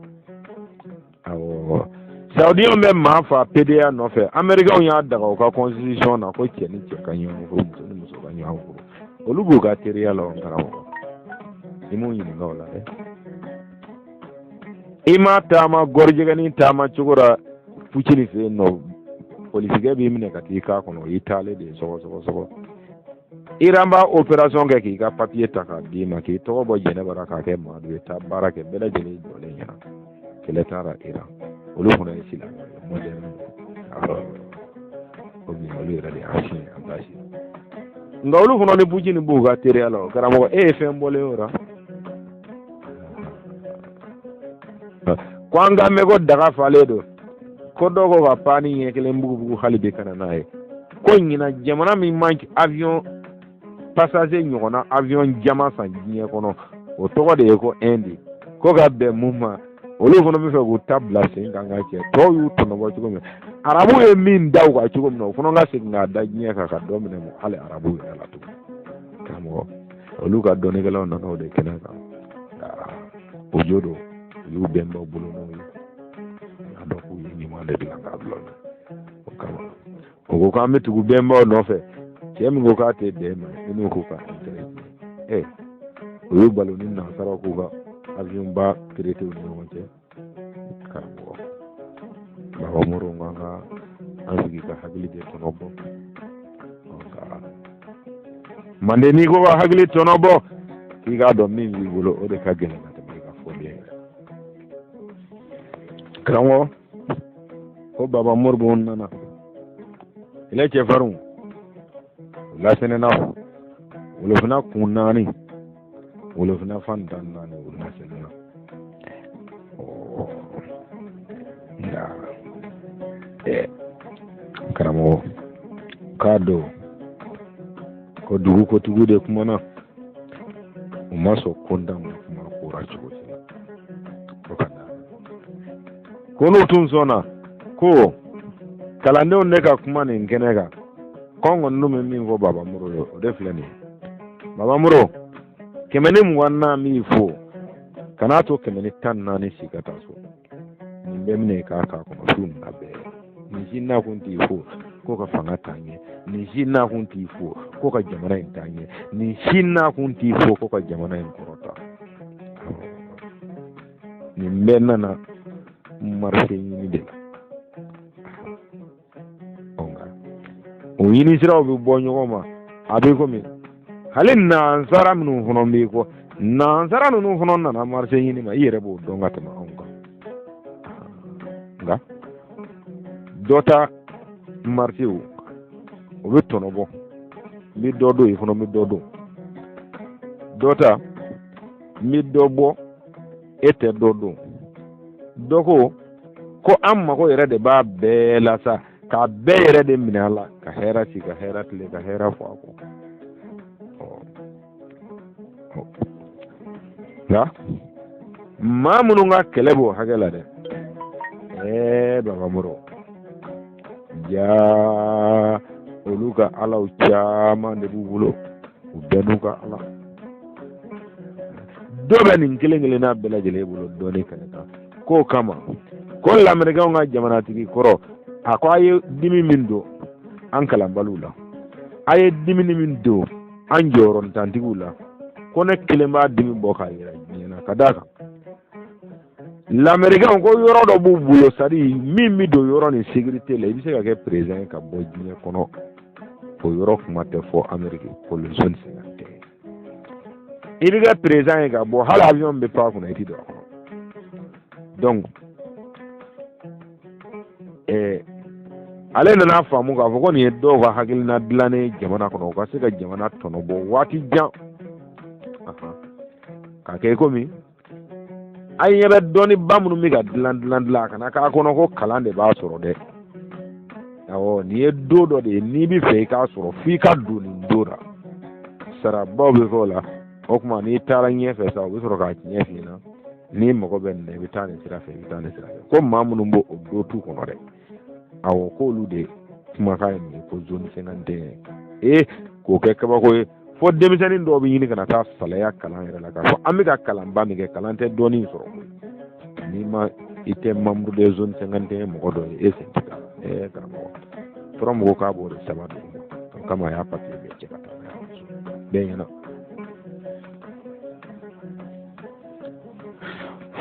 Awɔ, saudiɲɛw bɛ maa fa pedeya nɔfɛ. Amerikɛnw y'a daga u ka constitution na ko cɛ ni cɛ ka ɲɔgɔn furu, muso ni muso ka ɲɔgɔn furu. Olu b'u ka teriya la. O karamɔgɔ, i m'u ɲininka o la dɛ. I ma taama gɔrijɛgɛnin taama cogo la Pucini fɛ yen nɔ, polisikɛ b'i minɛ ka t'i k'a kɔnɔ, o y'i taalen de ye sɔgɔ sɔgɔ sɔgɔ. Iran b'a opération kɛ k'i ka papiye ta k'a d'i ma, k'i tɔgɔ bɔ Jɛnɛba la k'a kɛ Madu ye, taa baara kɛ, bɛɛ lajɛlen jɔlen ɲɛna. Kɛlɛ taara Iran, olu fana ye silamɛ ye moderne, o bi olu yɛrɛ de y'a siɲɛ an t'a si. Nka olu fana ni Pucini b'u ka teriya la. O karamɔgɔ, e ye fɛn bɔlen o la ko an ka mɛn ko daga falen don, ko dɔw ko ka paani ɲɛ kelen bugubugu hali bi ka na n'a ye, ko ɲinan jamana min man avion passager ɲɔgɔnna avion jama san diɲɛ kɔnɔ, o tɔgɔ de ye ko Inde. Ko ka bɛn mun ma, olu fana bɛ fɛ k'u ta bila sen kan ka cɛ tɔw y'u tɔnɔbɔ cogo min, arabu ye min da u kan cogo min na, o fana ka segin k'a da diɲɛ kan ka dɔ minɛ hali arabu yɛrɛ la tugun. Karamɔgɔ, olu ka dɔnnikɛlaw nana o de kɛnɛ kan. O jo don, u y'u bɛnbaw bolo n'o ye, u y'a dɔn k'u ye ɲuman de dilan k'a bila o kama. O ko k'an bɛ tugu bɛnbaw nɔfɛ. Cɛ min ko k'a tɛ bɛn ma, i n'o ko ka intérêt ɛ, o y'u balo ni nansaraw k'u ka avion ba traité ni ɲɔgɔn cɛ. Karamɔgɔ Baba Moro ko an ka an sigi ka hakili de tɔnɔ bɔ. Nka manden, n'i ko ka hakili tɔnɔ bɔ, k'i k'a dɔn min b'i bolo, o de ka gɛlɛn ka tɛmɛ i ka fɔlen yɛrɛ. Karamɔgɔ ko Baba Moribo nana ilɛ cɛfarinw lasɛnɛna wolofina kun naani, wolofina fan tan naani, o lasɛnɛna. Nka karamɔgɔ k'a dɔn ko dugu kotigiw de kumana, u ma sɔn kontan ka kuma kora cogo si la. Ko ka da ko n'u tun sɔnna ko kalandenw de ka kuma nin kɛnɛ kan, kɔn kɔni dun bɛ min fɔ Baba Moro ye, o de filɛ nin ye. Baba Moro, 120 na min fo, kan'a to 114 si ka taa so. Nin bɛɛ minɛ k'a k'a kɔnɔ su nin na bɛɛ. Nin si nakun t'i fo ko ka fanga taa ɲɛ, nin si nakun t'i fo ko ka jamana in taa ɲɛ, nin si nakun t'i fo ko ka jamana in kɔrɔta. Nin bɛɛ nana marché ɲini de la. Nka o ɲini siraw bɛ bɔ ɲɔgɔn ma. A bɛ komi hali nansara minnu fana b'i kɔ, nansara ninnu fana nana marché ɲini ma, i yɛrɛ b'o dɔn ka tɛmɛ anw kan. Nka dɔ ta marché o, o bɛ tɔnɔ bɔ, n bɛ dɔ don, i fana bɛ dɔ don. Dɔ ta, n bɛ dɔ bɔ, e tɛ dɔ don. Dɔ ko ko an mago yɛrɛ de b'a bɛɛ la sa, k'a bɛɛ yɛrɛ de minɛ a la, ka hɛrɛ ci, ka hɛrɛ tile, ka hɛrɛ fɔ a kɔ. Nka maa minnu ka kɛlɛ b'o hakɛ la dɛ, ɛɛ Baba Moro, jaa olu ka alaw caman de b'u bolo, u bɛɛ n'u ka ala. Dɔ bɛ nin kelen kelenna bɛɛ lajɛlen bolo dɔɔni kɛnɛ kan. K'o kama ko lamerikɛnw ka jamanatigi kɔrɔ, a ko a ye dimi min don an kalanbaliw la, a ye dimini min don an jɔyɔrɔntantigiw la, ko ne kelen b'a dimi bɔ k'a yira diɲɛ na. Ka d'a kan lamerikɛnw ko yɔrɔ dɔ b'u bolo, c'est-à-dire min bɛ don yɔrɔ nin sécurité la, i bɛ se ka kɛ président ye ka bɔ diɲɛ kɔnɔ, o yɔrɔ kuma tɛ fɔ Ameriki ko le zone 51. I bɛ kɛ président ye ka bɔ, hali avion bɛ pan kunna, i ti don a kɔnɔ. Donc Ale nana faamu k'a fɔ ko nin ye dɔw ka hakilina dilannen ye jamana kɔnɔ, u ka se ka jamana tɔnɔ bɔ waati jan k'a kɛ komi an ɲɛ bɛ dɔnniba minnu bɛ ka dilan dilan dilan, a kana k'a kɔnɔ ko kalan de b'a sɔrɔ dɛ. Awɔ, nin ye don dɔ de ye, n'i bɛ fɛ i k'a sɔrɔ, f'i ka don nin don la, sarabaw bɛ k'o la. O tuma n'i taara ɲɛfɛ sa, u bɛ sɔrɔ k'a tiɲɛ f'i ɲɛna, n'i mago bɛ nin na, i bɛ taa nin sira fɛ, i bɛ taa nin sira fɛ. Ko maa minnu b'o o do tu kɔnɔ dɛ, awɔ, k'olu de kumakan ye nin ye, ko zone 51 ee, k'o kɛ kabako ye, fo denmisɛnnin dɔw bɛ ɲini ka na taa salaya kalan yɛrɛ la, k'a fɔ an bɛ ka kalanba min kɛ, kalan tɛ dɔnni sɔrɔ koyi. N'i ma i tɛ membre de zone 51 mɔgɔ dɔ ye, e sen tɛ k'a la. Ɛɛ karamɔgɔ, tora mɔgɔw k'a b'o de saba dugu ma, o kama a y'a papiye bɛɛ cɛ ka taa n'a ye so bɛɛ ɲɛna.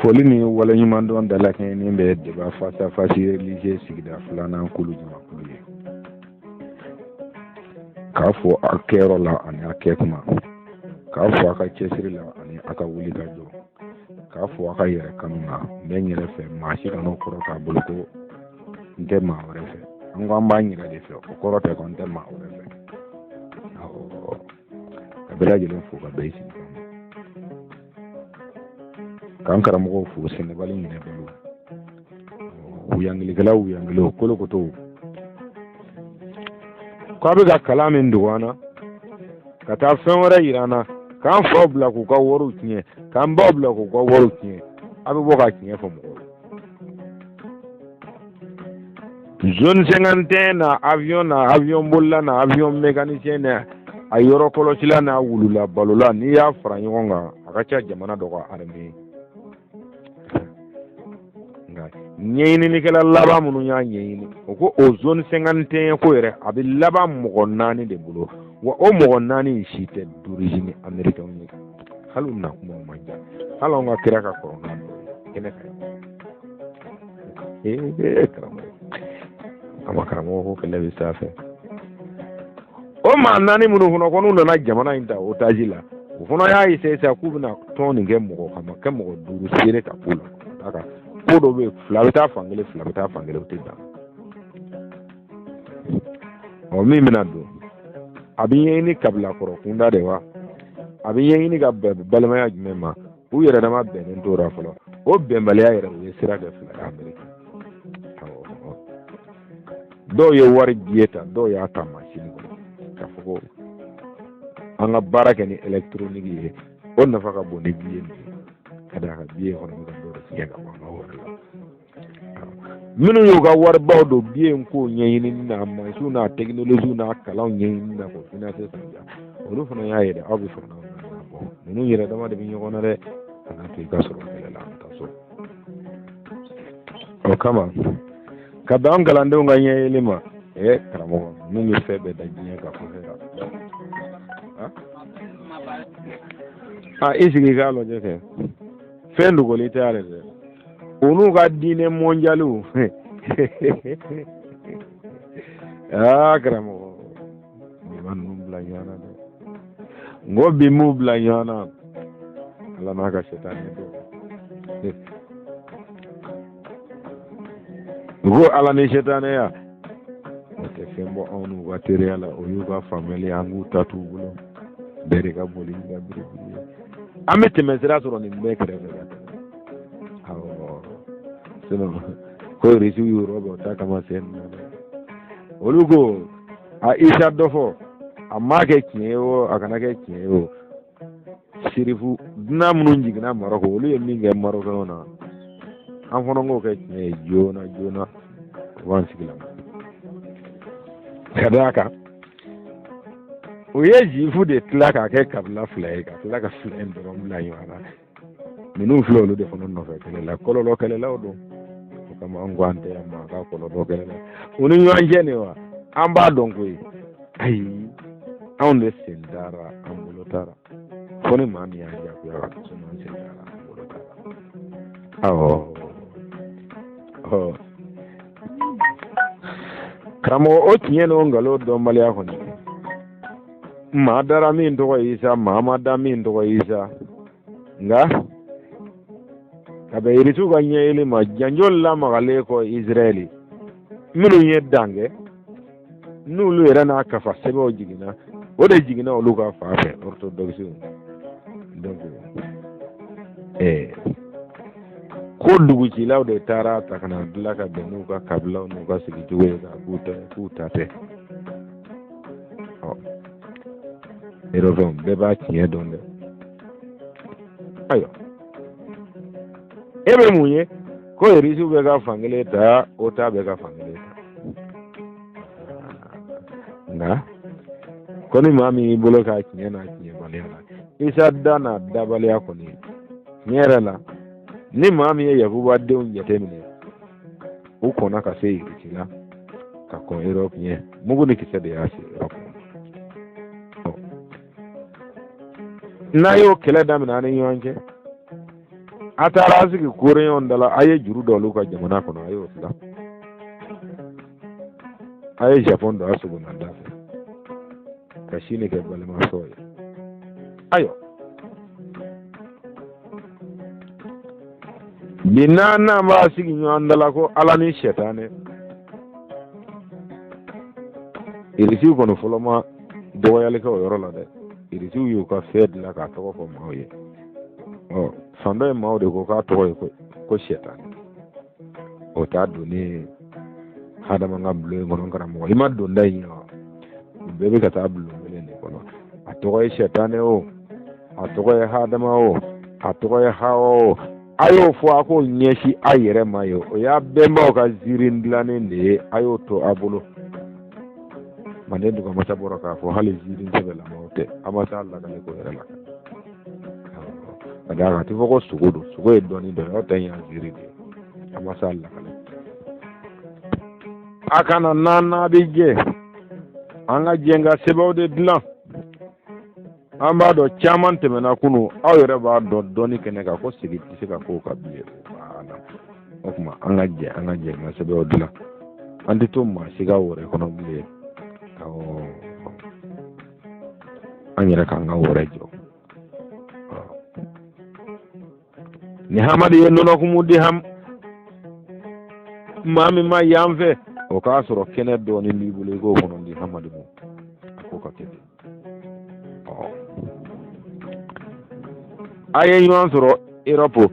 Foli ni waleɲumandɔn dalakɛɲɛni bɛ débat face à face religieux sigida filanan kulu jamakulu ye, k'a fo a kɛyɔrɔ la ani a kɛ kuma, k'a fo a ka cɛsiri la ani a ka wuli ka jɔ, k'a fo a ka yɛrɛ kanu na. N bɛ n yɛrɛ fɛ, maa si kan'o kɔrɔ k'a bolo ko n tɛ maa wɛrɛ fɛ. An ko an b'an yɛrɛ de fɛ, o kɔrɔ tɛ ko n tɛ maa wɛrɛ fɛ. Awɔ, ka bɛɛ lajɛlen fo ka bɛɛ sigi k'an karamɔgɔw fo, sɛnɛbali ɲinɛ balo, wuyangilikɛla, wuyangiliw kolokotow, k'a bɛ ka kalan min dogo an na ka taa fɛn wɛrɛ yira an na, k'an faw bila k'u ka wariw tiɲɛ, k'an baw bila k'u ka wariw tiɲɛ, a bɛ bɔ ka tiɲɛ fɔ mɔgɔw ye. Zone 51 na avion na avion bolila na avion mécanicien na a yɔrɔ kɔlɔsila n'a wulula balola, n'i y'a fara ɲɔgɔn kan, a ka ca jamana dɔ ka armée ye. Nka ɲɛɲininikɛla laban minnu y'a ɲɛɲini, o ko o zone 51 ko yɛrɛ, a bɛ laban mɔgɔ naani de bolo, wa o mɔgɔ naani in si tɛ d'origine américain ye, hali u nakumaw man ca, hali anw ka kira ka kɔrɔ n'a dɔ ye kɛnɛ kan. Ee karamɔgɔ, ama karamɔgɔ ko kɛlɛ bɛ sanfɛ. O maa naani minnu fana ko n'u nana jamana in ta otage la, u fana y'a essayer sa k'u bɛna tɔn nin kɛ mɔgɔ kama, kɛ mɔgɔ duuru seere ka k'u la, ka d'a kan ko dɔ bɛ yen, fila bɛ taa fan kelen, fila bɛ taa fan kelen, o tɛ dan. Ɔ min bɛna don, a bɛ ɲɛɲini kabila kɔrɔ kunda de wa, a bɛ ɲɛɲini ka bɛn balimaya jumɛn ma? U yɛrɛ dama bɛnnen t'o la fɔlɔ. O bɛnbaliya yɛrɛ, u ye sira kɛ fila ye Ameriki. Dɔw ye wari biye ta, dɔw y'a ta masini kɔnɔ, k'a fɔ ko an ka baara kɛ ni ɛlɛkitoroniki ye, o nafa ka bon ni biye nin ye, ka d'a kan biye kɔnɔ bɛ ka dɔ de tigɛ ka bɔ an ka wari la. Minnu y'u ka waribaw don biye in ko ɲɛɲinini n'a mansinw n'a tɛkinoloziw n'a kalanw ɲɛɲinini na k'o finanse san ja, olu fana y'a ye dɛ, aw bɛ sɔrɔ n'aw nana bɔ ninnu yɛrɛ dama de bɛ ɲɔgɔn na dɛ, kana to i ka sɔrɔ kɛlɛ la, an bɛ taa so. O kama ka bɛn an kalandenw ka ɲɛyeli ma, ɛ karamɔgɔ ninnu bɛ fɛn bɛɛ da diɲɛ kan fo fɛn a i sigi k'a lajɛ kɛ fɛn dogolen tɛ yɛrɛ dɛ, u n'u ka diinɛ mɔnjaliw. Aa karamɔgɔ, bi ma ninnu bila ɲɔgɔn na dɛ, n ko bi m'u bila ɲɔgɔn na, Ala n'a ka sɛtanɛ dɔn. U ko Ala ni sɛtanɛya o tɛ fɛn bɔ anw n'u ka teriya la, o y'u ka faamuyali, an k'u ta t'u bolo, bɛɛ de ka boli ka biribiri ye. An bɛ tɛmɛ sira sɔrɔ nin bɛɛ kɛrɛfɛ ka tɛmɛ. Awɔ, sinon ko Irisiw y'u yɔrɔ bɔ ta kama sen na dɛ, olu ko a Isa dɔ fɔ, a m'a kɛ tiɲɛ ye o, a kana kɛ tiɲɛ ye o, sirifu dunan minnu jiginna Marɔku, olu ye min kɛ Marɔkɛnw na, an fana k'o kɛ tiɲɛ ye joona joona, u b'an sigi la. Ka d'a kan u ye zifu de tila k'a kɛ kabila fila ye, ka tila ka fila in dɔrɔn bila ɲɔgɔn na. Ninnu filɛ, olu de fana nɔfɛ kɛlɛ la, kɔlɔlɔ kɛlɛlaw don. O kama an ko an tɛ yan maa ka kɔlɔlɔ kɛlɛ la u ni ɲɔgɔn cɛ nin wa, an b'a dɔn koyi. Ayi, anw de sen dara an bolo taara, fo ni maa min y'an jagoya ka to, an sen dara an bolo taara. Awɔ, ɔ karamɔgɔ, o tiɲɛ n'o nkalon dɔnbaliya kɔni, maa dara min tɔgɔ ye Isa, maa ma da min tɔgɔ ye Isa. Nka ka bɛn Irisiw ka ɲɛyeli ma, janjo lamagalen kɔ Israɛli. Minnu ye dan kɛ, n'olu yɛrɛ n'a kafa sɛbɛnw jiginna, o de jiginna olu ka fan fɛ, orthodoxe. Donc ko dugucilaw de taara ta ka na dilan ka bɛn n'u ka kabilaw n'u ka sigicogo ye, k'a k'u ta, k'u ta tɛ. Ɔ, erofɛnw bɛɛ b'a tiɲɛ dɔn dɛ. Ayiwa, e bɛ mun ye ko irisiw bɛ ka fankelen ta, OTAN bɛ ka fankelen ta? Nka ko ni maa min y'i bolo k'a tiɲɛ n'a tiɲɛbaliya la, isa da n'a dabaliya kɔni, tiɲɛ yɛrɛ la, ni maa min ye Yakuba denw jateminɛ, u kɔnna ka se Irisi la ka kɔn Erɔpu ɲɛ. Mugu ni kisɛ de y'a se Erɔpu. N'a y'o kɛlɛ daminɛ a ni ɲɔgɔn cɛ, a taara a sigi Koreyɛnw da la, a ye juru don olu ka jamana kɔnɔ, a y'o tila, a ye Japon don a sogona da fɛ ka Sini kɛ balimasɔ ye. Ayiwa, bi n'an b'a sigi ɲɔgɔn da la ko Ala ni sɛtanɛ, Irisiw kɔni fɔlɔ ma dɔgɔyali kɛ o yɔrɔ la dɛ. Irisiw y'u ka fɛn dilan k'a tɔgɔ fɔ maaw ye. Ɔ, fan dɔ ye maaw de ko k'a tɔgɔ ye ko sɛtanɛ. O t'a donnen hadama ka bulon in kɔnɔ. Karamɔgɔ, i ma don da in ye wa? U bɛɛ bɛ ka taa bulon kelen de kɔnɔ. A tɔgɔ ye sɛtanɛ o, a tɔgɔ ye hadama o, a tɔgɔ ye Hawa o, a y'o fɔ, a k'o ɲɛsin a yɛrɛ ma ye. O y'a bɛnbaw ka ziirin dilannen de ye, a y'o to a bolo. Manden dugamasa bɔra k'a fɔ hali ziirin sɛbɛlamaw tɛ, a ma s'a lakale ko yɛrɛ la. Ka d'a kan a tɛ fɔ ko sogo don, sogo ye dɔnni dɔ ye, aw ta in y'a ziiri de ye, a ma s'a lakale. A kana n'an n'a bɛ jɛ, an ka jɛ ka sɛbɛnw de dilan. An b'a dɔn caman tɛmɛna kunu, aw yɛrɛ b'a dɔn dɔnni kɛnɛ kan ko segin tɛ se ka k'o kan bilen. O tuma an ka jɛ, an ka jɛ ka sɛbɛnw dilan. An tɛ to maa si ka wɛrɛ kɔnɔ bilen. Awɔ, an yɛrɛ k'an ka wɛrɛ jɔ. Ni Hamadi ye nɔnɔkumu di ham maa min ma yan fɛ, o k'a sɔrɔ kɛnɛ dɔɔnin b'i bolo, i k'o kɔnɔ di Hamadi ma, a ko ka kɛ ten. A ye ɲɔgɔn sɔrɔ Erɔpu,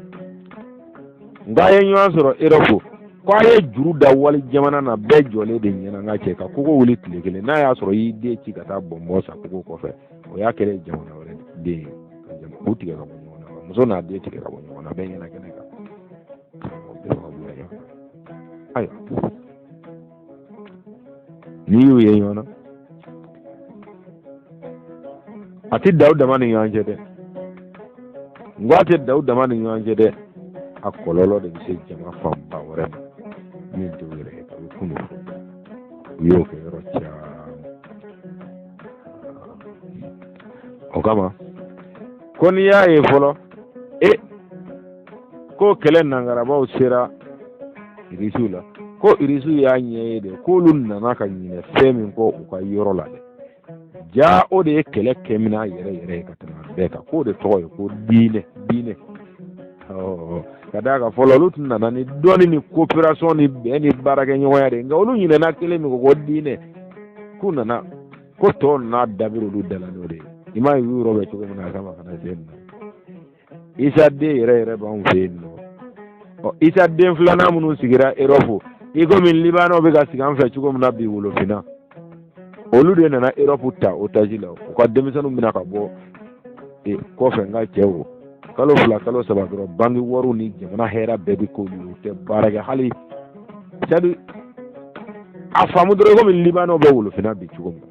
nka a ye ɲɔgɔn sɔrɔ Erɔpu ko a ye juru da wali jamana na, bɛɛ jɔlen de ɲɛna. N ka cɛ ka kogo wuli tile kelen, n'a y'a sɔrɔ i y'i den ci ka taa bɔnbɔn san kogo kɔfɛ, o y'a kɛlen jamana wɛrɛ den ye, ka jama k'u tigɛ ka bɔ ɲɔgɔn na, ka muso n'a den tigɛ ka bɔ ɲɔgɔn na, bɛɛ ɲɛna kɛnɛ kan. O bɛɛ b'aw bila ɲɔgɔn na. Ayiwa, n'i y'u ye ɲɔgɔn na, a tɛ da u dama ni ɲɔgɔn cɛ dɛ. N ko a tɛ da u dama ni ɲɔgɔn cɛ dɛ, a kɔlɔlɔ de bɛ se jama fanba wɛrɛ ma min t'u yɛrɛ ye. A bɛ kunun, u y'o kɛ yɔrɔ caman. O kama ko n'i y'a ye fɔlɔ e ko kɛlɛ nangarabaw sera Irisiw la, ko Irisiw y'a ɲɛ ye de k'olu nana ka ɲinɛ fɛn min kɔ u ka yɔrɔ la dɛ, jaa o de ye kɛlɛ kɛminan yɛrɛ yɛrɛ ye ka tɛmɛ a bɛɛ kan, k'o de tɔgɔ ye ko diinɛ. Diinɛ, ka d'a kan fɔlɔ olu tun nana ni dɔnni ni coopération ni bɛn ni baarakɛɲɔgɔnya de, nka olu ɲinɛna kelen min kɔ ko diinɛ, k'u nana ko tɔw nana dabiri olu da la n'o de ye. I m'a ye u yɔrɔ bɛ cogo min na, a kama ka na se nin na. Isa den yɛrɛ yɛrɛ b'anw fɛ yen nɔ. Ɔ, Isa den filanan minnu sigira Erɔpu, i komi Libanɛw bɛ ka sigi an fɛ cogo min na bi Wolofinna, olu de nana Erɔpu ta otage la. U ka denmisɛnninw bɛna ka bɔ kɔfɛ. N ka cɛw, kalo 2, kalo 3 dɔrɔn, banki wariw ni jamana hɛrɛ bɛɛ bɛ k'olu ye. U tɛ baara kɛ hali. C'est-à-dire a faamu dɔrɔn, komi Libanɛw bɛ Wolofinna bi cogo min na.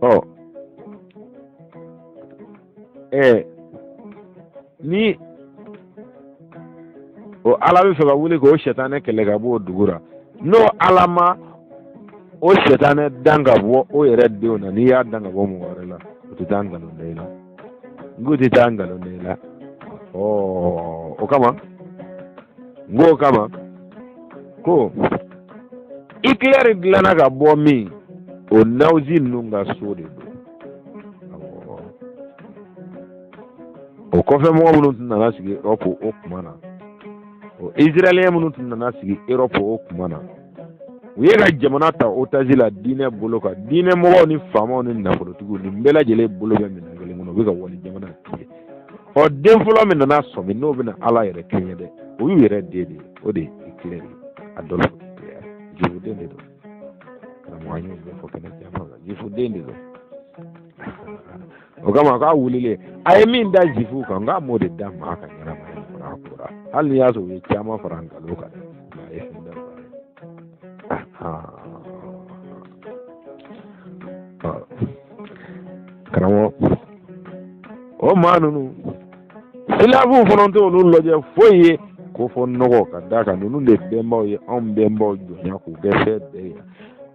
Ɔ, ni o Ala bɛ fɛ ka wuli k'o sɛtanɛ kɛlɛ ka bɔ o dugu la, n'o Ala ma o sɛtanɛ dan ka bɔ o yɛrɛ denw na, n'i y'a dan ka bɔ mɔgɔ wɛrɛ la, o tɛ taa nkalon da i la. N k'o tɛ taa nkalon da i la. Ɔ, o kama n k'o kama ko Hitler dilanna ka bɔ min, o nazi ninnu ka so de don. O kɔfɛ mɔgɔ minnu tun nana sigi Europe o tuma na. O israélien minnu tun nana sigi Europe o tuma na, u ye ka jamana ta otage la diinɛ bolo kan. Diinɛ mɔgɔw ni faamaw ni nafolotigiw, nin bɛɛ lajɛlen bolo bɛ minɛn kelen kɔnɔ, u bɛ ka wali jamana piller. Ɔ, den fɔlɔ min nana sɔmi n'o bɛna Ala yɛrɛ kɛɲɛ dɛ, o y'u yɛrɛ den de ye, o de ye Hitler ye, Adolf Hitler. Jifuden de don, karamɔgɔ, an y'o ɲɛfɔ kɛnɛ caman kan. Jifuden de don. O kama k'a wulilen, a ye min da zifuw kan, k'a m'o de da maa kan ɲɛnamaya kɔnɔ. A kora hali n'i y'a sɔrɔ u ye caman fara nkalon kan dɛ, nka a ye fɛn da karamɔgɔ. O maa ninnu, silafuw fana t'olu lajɛ foyi ye ko fɔ nɔgɔ, ka d'a kan ninnu de bɛnbaw ye anw bɛnbaw jɔnya k'u kɛ fɛn bɛɛ ye.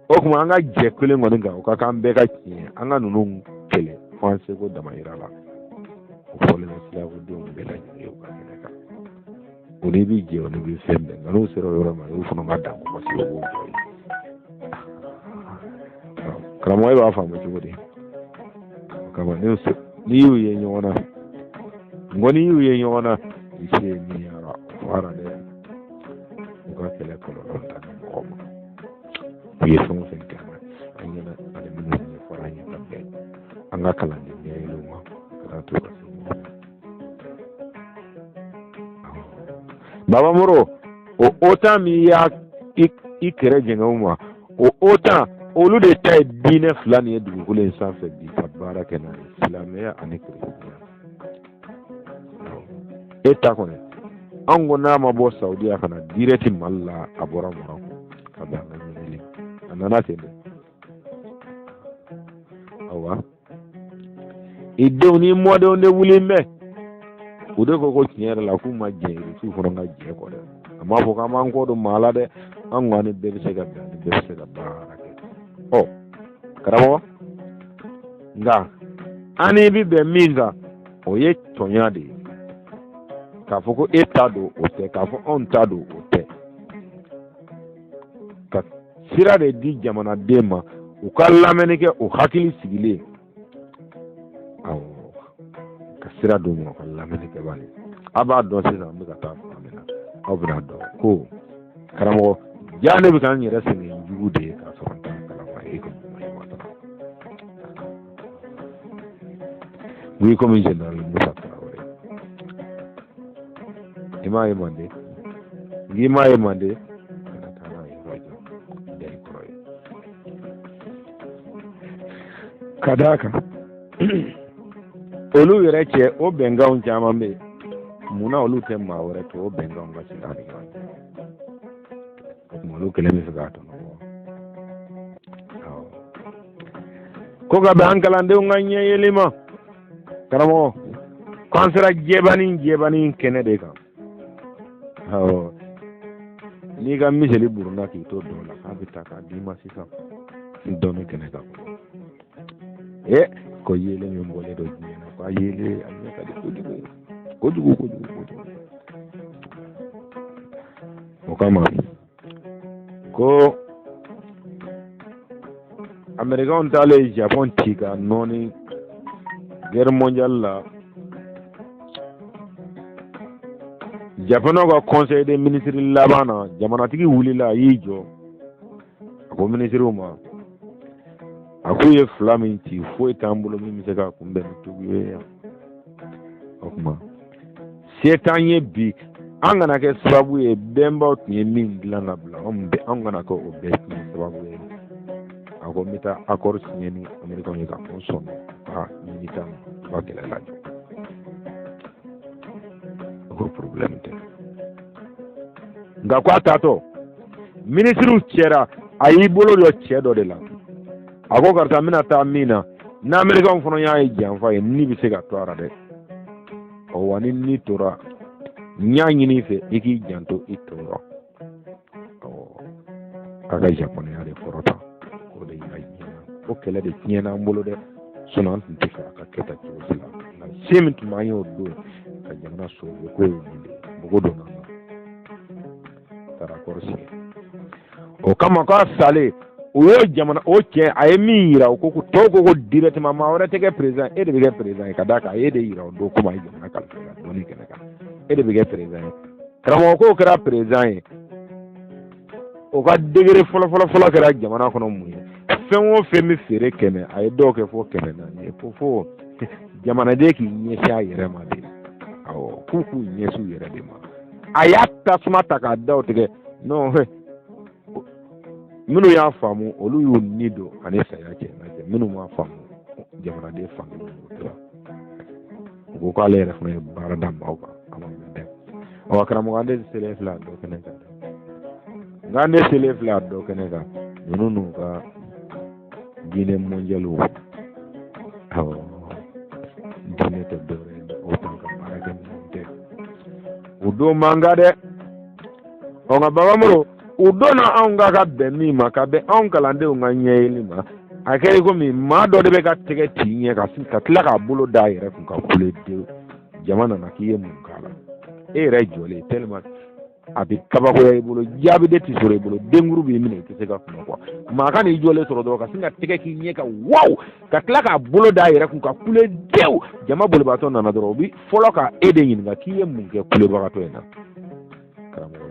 O tuma an ka jɛ kelen kɔni kan, o ka kan bɛɛ ka tiɲɛ, an ka ninnu kɛlɛ fo an seko damayira la. O fɔlen bɛ silafudenw bɛɛ lajɛlen ye u ka kɛnɛ kan. O ni bi jɛ, o ni bi fɛn bɛɛ, nka n'u sera o yɔrɔ ma, olu fana ka dan kɔkɔ sigi, o b'o jɔ yen. Karamɔgɔ, e b'a faamu cogo di? O kama n'i y'u ye ɲɔgɔn na, n ko n'i y'u ye ɲɔgɔn na, i se ye min ye o fara dɛ, u ka kɛlɛ kɔlɔlɔ ta ni mɔgɔ ma. U ye fɛn o fɛn kɛ an ɲɛna, ani minnu ɲɛfɔra an ye ka bɛn an ka kalanden ɲɛyɛlɛw ma, ka taa to ka se ɲɔgɔn ma. Baba Moro, o OTAN min y'a i kɛrɛ jɛngɛ u ma, o OTAN, olu de ta ye diinɛ fila nin ye dugukolo in sanfɛ bi ka baara kɛ n'a ye, silamɛya ani kerecɛnya. E ta kɔni, an ko n'a ma bɔ Saudiya ka na direct Mali la, a bɔra Marɔku ka bɛn an ka ɲinili, a nana ten dɛ. Awa, i denw ni mɔdenw de wulilen bɛ, u de ko ko tiɲɛ yɛrɛ la k'u ma jɛn Irisiw fana ka jɛ kɔ dɛ. A m'a fɔ k'an b'an kɔ don maa la dɛ, an ko an ni bɛɛ bɛ se ka bɛn, an ni bɛɛ bɛ se ka baara kɛ. Ɔ karamɔgɔ, nka an ni bi bɛn min kan, o ye tɔɲa de ye. K'a fɔ ko e ta don, o tɛ. K'a fɔ anw ta don, o tɛ. Ka sira de di jamanaden ma, u ka lamɛnni kɛ u hakili sigilen. Awɔ, ka sira d'u ma u ka lamɛnni kɛ bani. A b'a dɔn sisan an bɛ ka taa fan min na, aw bɛna dɔn ko karamɔgɔ ja ne bɛ ka n yɛrɛ sɛgɛn jugu de ye k'a sɔrɔ n t'a kalama. E ko Watara, oui, komi général Musa Tarawele, i m'a ye mande, n'i m'a ye mande, kana taa n'a ye yɔrɔ jan da i kɔrɔ ye. Ka d'a kan olu yɛrɛ cɛ, o bɛnkanw caman bɛ yen. Munna olu tɛ maa wɛrɛ to o bɛnkanw ka sigi a ni ɲɔgɔn cɛ? O tuma olu kelen bɛ fɛ k'a tɔnɔ bɔ. Ko ka bɛn an kalandenw ka ɲɛ yeli ma, karamɔgɔ, ko an sera jɛbani jɛbani kɛnɛ de kan. Awɔ, n'i ka miseli burunna k'i to dɔ la, k'a bɛ ta k'a d'i ma sisan dɔnni kɛnɛ kan. E ko yeelen min bɔlen don diɲɛ na, ko a yeelen a ɲɛ ka di kojugu kojugu kojugu kojugu. O kama ko Amerikanw taalen Japon ci ka nɔɔni guerre mondiale la, Japonɛw ka conseil des ministres laban na, jamanatigi wulila, a y'i jɔ, a ko minisiriw ma, a k'u ye fila min ci, foyi t'an bolo min bɛ se ka kunbɛn ni Tokiyo ye yan. O tuma se t'an ye bi, an kana kɛ sababu ye bɛnbaw tun ye min dilan ka bila anw bɛ, an kana kɛ o bɛɛ tiɲɛ sababu ye. A ko n bɛ taa accord signer ni Américains ye k'a fɔ n sɔnna ka ɲini ta ma, u ka kɛlɛ lajɔ. O ko problème tɛ. Nka ko a taatɔ minisiriw cɛra, a y'i bolo dɔ cɛ dɔ de la, a ko karisa, n bɛna taa min na, n'Américains fana y'a ye janfa ye, ni bɛ se ka to a la dɛ. Ɔ wa, ni ni tora, n y'a ɲini i fɛ i k'i janto i tɔ la. K'a ka japonɛya de kɔrɔta k'o de yira diɲɛ na. O kɛlɛ de tiɲɛna an bolo dɛ, sinon an tun tɛ fɛ a ka kɛ tan cogo si la. Nka se min tun b'an ye o don ka jamana sauver, k'o ye nin de ye. Mɔgɔ donna an na taara accord signé. O kama k'a salen, o y'o jamana o cɛ, a ye min yira, o ko ko tɔw ko ko directement maa wɛrɛ tɛ kɛ président, e de bɛ kɛ président ye. Ka d'a kan a ye de yira o don, komi a ye jamana kalifa i la dɔnni kɛnɛ kan, e de bɛ kɛ président ye. Karamɔgɔ k'o kɛra président ye, o ka degré fɔlɔ fɔlɔ fɔlɔ kɛra jamana kɔnɔ mun ye? Fɛn o fɛn bɛ feere 100, a ye dɔw kɛ fo 400 ye, ko fo jamanaden k'i ɲɛsin a yɛrɛ ma de. Awɔ, k'u k'u ɲɛsin u yɛrɛ de ma. A y'a tasuma ta k'a da o tigɛ. Non, minnu y'a faamu, olu y'u ni don ani saya cɛ. N'a cɛ minnu m'a faamu, jamanaden fankelen o tora. U ko k'ale yɛrɛ fana ye baara da maaw kan, a ma mɛn dɛ. Ɔ karamɔgɔ, an de selen filɛ a dɔ kɛnɛ kan dɛ. Nka an de selen filɛ a dɔ kɛnɛ kan, ninnu n'u ka diinɛ mɔnjɛliw. Awɔ, diinɛ tɛ dɔwɛrɛ ye, o t'an ka baara kɛ minɛn tɛ. U don man kan dɛ. Ɔ nka Babamoro, u donna anw ka bɛn min ma, ka bɛn anw kalandenw ka ɲɛyeli ma, a kɛra komi maa dɔ de bɛ ka tɛgɛ t'i ɲɛ ka tila k'a bolo da a yɛrɛ kun ka kule dewu. Jama nana k'i ye mun k'a la? E yɛrɛ jɔlen tellement a bɛ kabakoya i bolo, jaabi de tɛ sɔrɔ i bolo, denkuru b'i minɛ, i tɛ se ka kuma quoi. Maa ka n'i jɔlen sɔrɔ dɔrɔn ka sin ka tɛgɛ k'i ɲɛ kan waw, ka tila k'a bolo da a yɛrɛ kun ka kule dewu. Jama bolibaatɔ nana dɔrɔn, u bɛ fɔlɔ ka e de ɲininka k'i ye mun kɛ kulebagatɔ in na. Karamɔgɔ,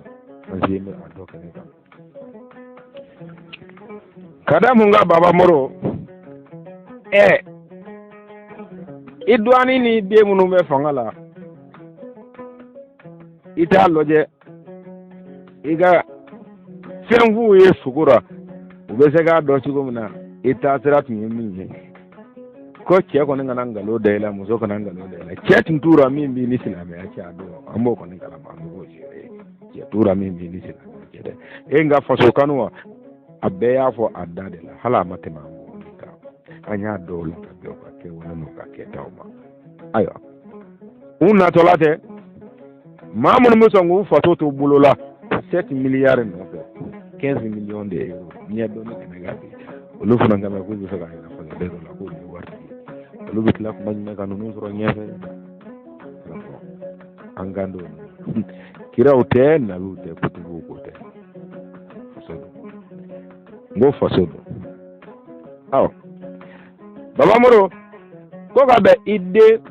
an sen bɛ a dɔ kɛnɛ kan ka da mun kan? Baba Moro, ɛ i dɔgɔnin ni den minnu bɛ fanga la, i t'a lajɛ i ka fɛn f'u ye sugo ra, u bɛ se k'a dɔn cogo min na i taasira tun ye min ye. Ko cɛ kɔni kana nkalon da i la, muso kana nkalon da i la. Cɛ tun t'u ra min b'i ni silamɛya cɛ, a dɔn an b'o kɔni kalama, an b'o seere. Cɛ t'u ra min b'i ni silamɛya cɛ dɛ. E nka faso kanu wa, a bɛɛ y'a fɔ a da de la, hali a ma tɛmɛ an kɔni kan. An y'a dɔw la ka bɛn u ka kɛwale n'u ka kɛtaw ma. Ayiwa, u natɔla tɛ maa minnu bɛ sɔn k'u faso to bolo la 7 miliyari nɔfɛ, 15 millions de euros, ɲɛ dɔɔni kɛmɛ ka bi olu fana kɛmɛ k'u bɛ fɛ k'a yira fasoden dɔ la k'u ye wari tigi. Olu bɛ tila kuma jumɛn ka ninnu sɔrɔ ɲɛfɛ? An kan don, kiraw tɛ, nabiw tɛ, kutubuw ko tɛ, faso don. N ko faso don. Awɔ, Baba Moro ko ka bɛn i den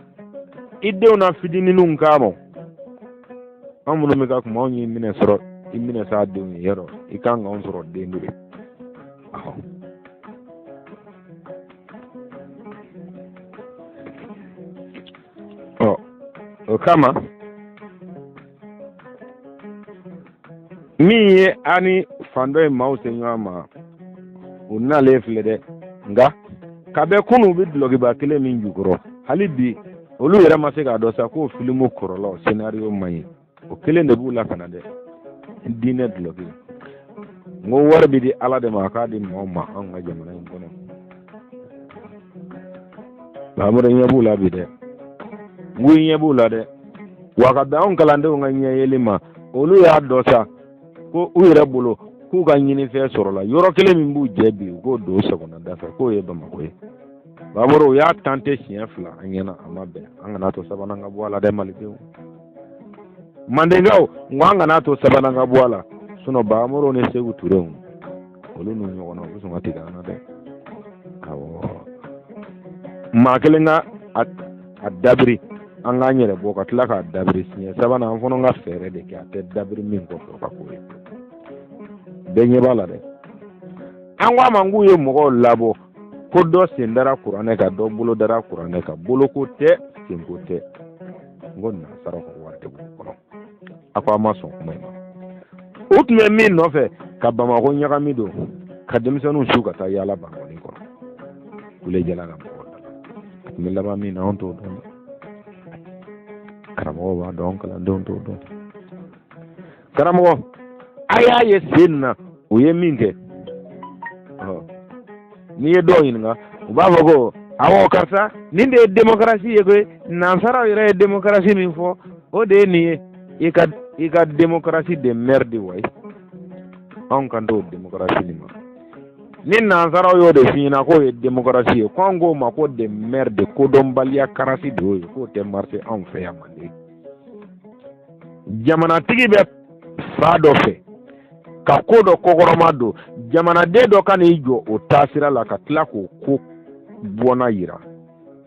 i denw na fitininw kan ma. An minnu bɛ ka kuma, anw y'i minɛ sɔrɔ, i minɛ s'a denw ye yɔrɔ, i kan k'anw sɔrɔ den de ye. Ɔ o kama min ye an ni fan dɔ ye maaw se ɲɔgɔn ma, u nalen filɛ dɛ. Nka ka bɛn kunun, u bɛ dulɔkiba kelen min jukɔrɔ, hali bi olu yɛrɛ ma se k'a dɔn sa k'o filimu kɔrɔla, o scénario man ɲi. O kelen de b'u la ka na dɛ, diinɛ dulɔki. N ko wari bɛ di Ala de ma, a k'a di maaw ma anw ka jamana in kɔnɔ. Mahamadu ɲɛ b'u la bi dɛ. N ko ɲɛ b'u la dɛ. Wa ka bɛn anw kalandenw ka ɲɛ yeli ma, olu y'a dɔn sa ko u yɛrɛ bolo k'u ka ɲinifɛn sɔrɔla yɔrɔ kelen min b'u jɛ bi, u k'o don sɔgɔnada fɛ, k'o ye Bamakɔ ye. Mahamadu, u y'a tenter siɲɛ fila an ɲɛna, a ma bɛn. An kana to sabanan ka bɔ a la dɛ, malidenw, mandenkaw. N ko an kana to sabanan ka bɔ a la, sinɔn Bahamuru ni Segu Turew, olu n'u ɲɔgɔnna, u bɛ sɔn ka tigɛ an na dɛ. Awɔ, maa kelen ka a dabiri, an k'an yɛrɛ bɔ ka tila k'a dabiri siɲɛ sabanan, an fana ka fɛɛrɛ de kɛ a tɛ dabiri min kɔfɛ, o ka ko ye. Bɛɛ ɲɛ b'a la dɛ. An ko a ma k'u ye mɔgɔw labɔ ko dɔ sen dara kuranɛ kan, dɔ bolo dara kuranɛ kan. Boloko tɛ, senko tɛ. N ko nansaraw ka wari de b'u kɔnɔ. A ko a ma sɔn kuma in ma. U tun bɛ min nɔfɛ, ka Bamakɔ ɲagami don, ka denmisɛnninw su ka taa yaala bankɔni kɔnɔ, kulejala ka mɔgɔw da la. A tun bɛ laban min na, anw t'o dɔn dɛ. Karamɔgɔw b'a dɔn, kalandenw t'o dɔn. Karamɔgɔ, a y'a ye sen na u ye min kɛ, n'i ye dɔw ɲininka, u b'a fɔ ko awɔ, karisa, nin de ye demokarasi ye koyi. Nansaraw yɛrɛ ye demokarasi min fɔ, o de ye nin ye. I ka demokarasi de merde wayi. Anw kan t'o demokarasi nin ma. Ni nansaraw y'o de f'i ɲɛna k'o ye demokarasi ye, ko an k'o ma ko de merde, kodɔnbaliya karasi de y'o ye, k'o tɛ marcher anw fɛ yan Manden. Jamanatigi bɛ fa dɔ fɛ ka ko dɔ kɔkɔrɔma don, jamanaden dɔ ka n'i jɔ o taasira la ka tila k'o ko bɔnna yira.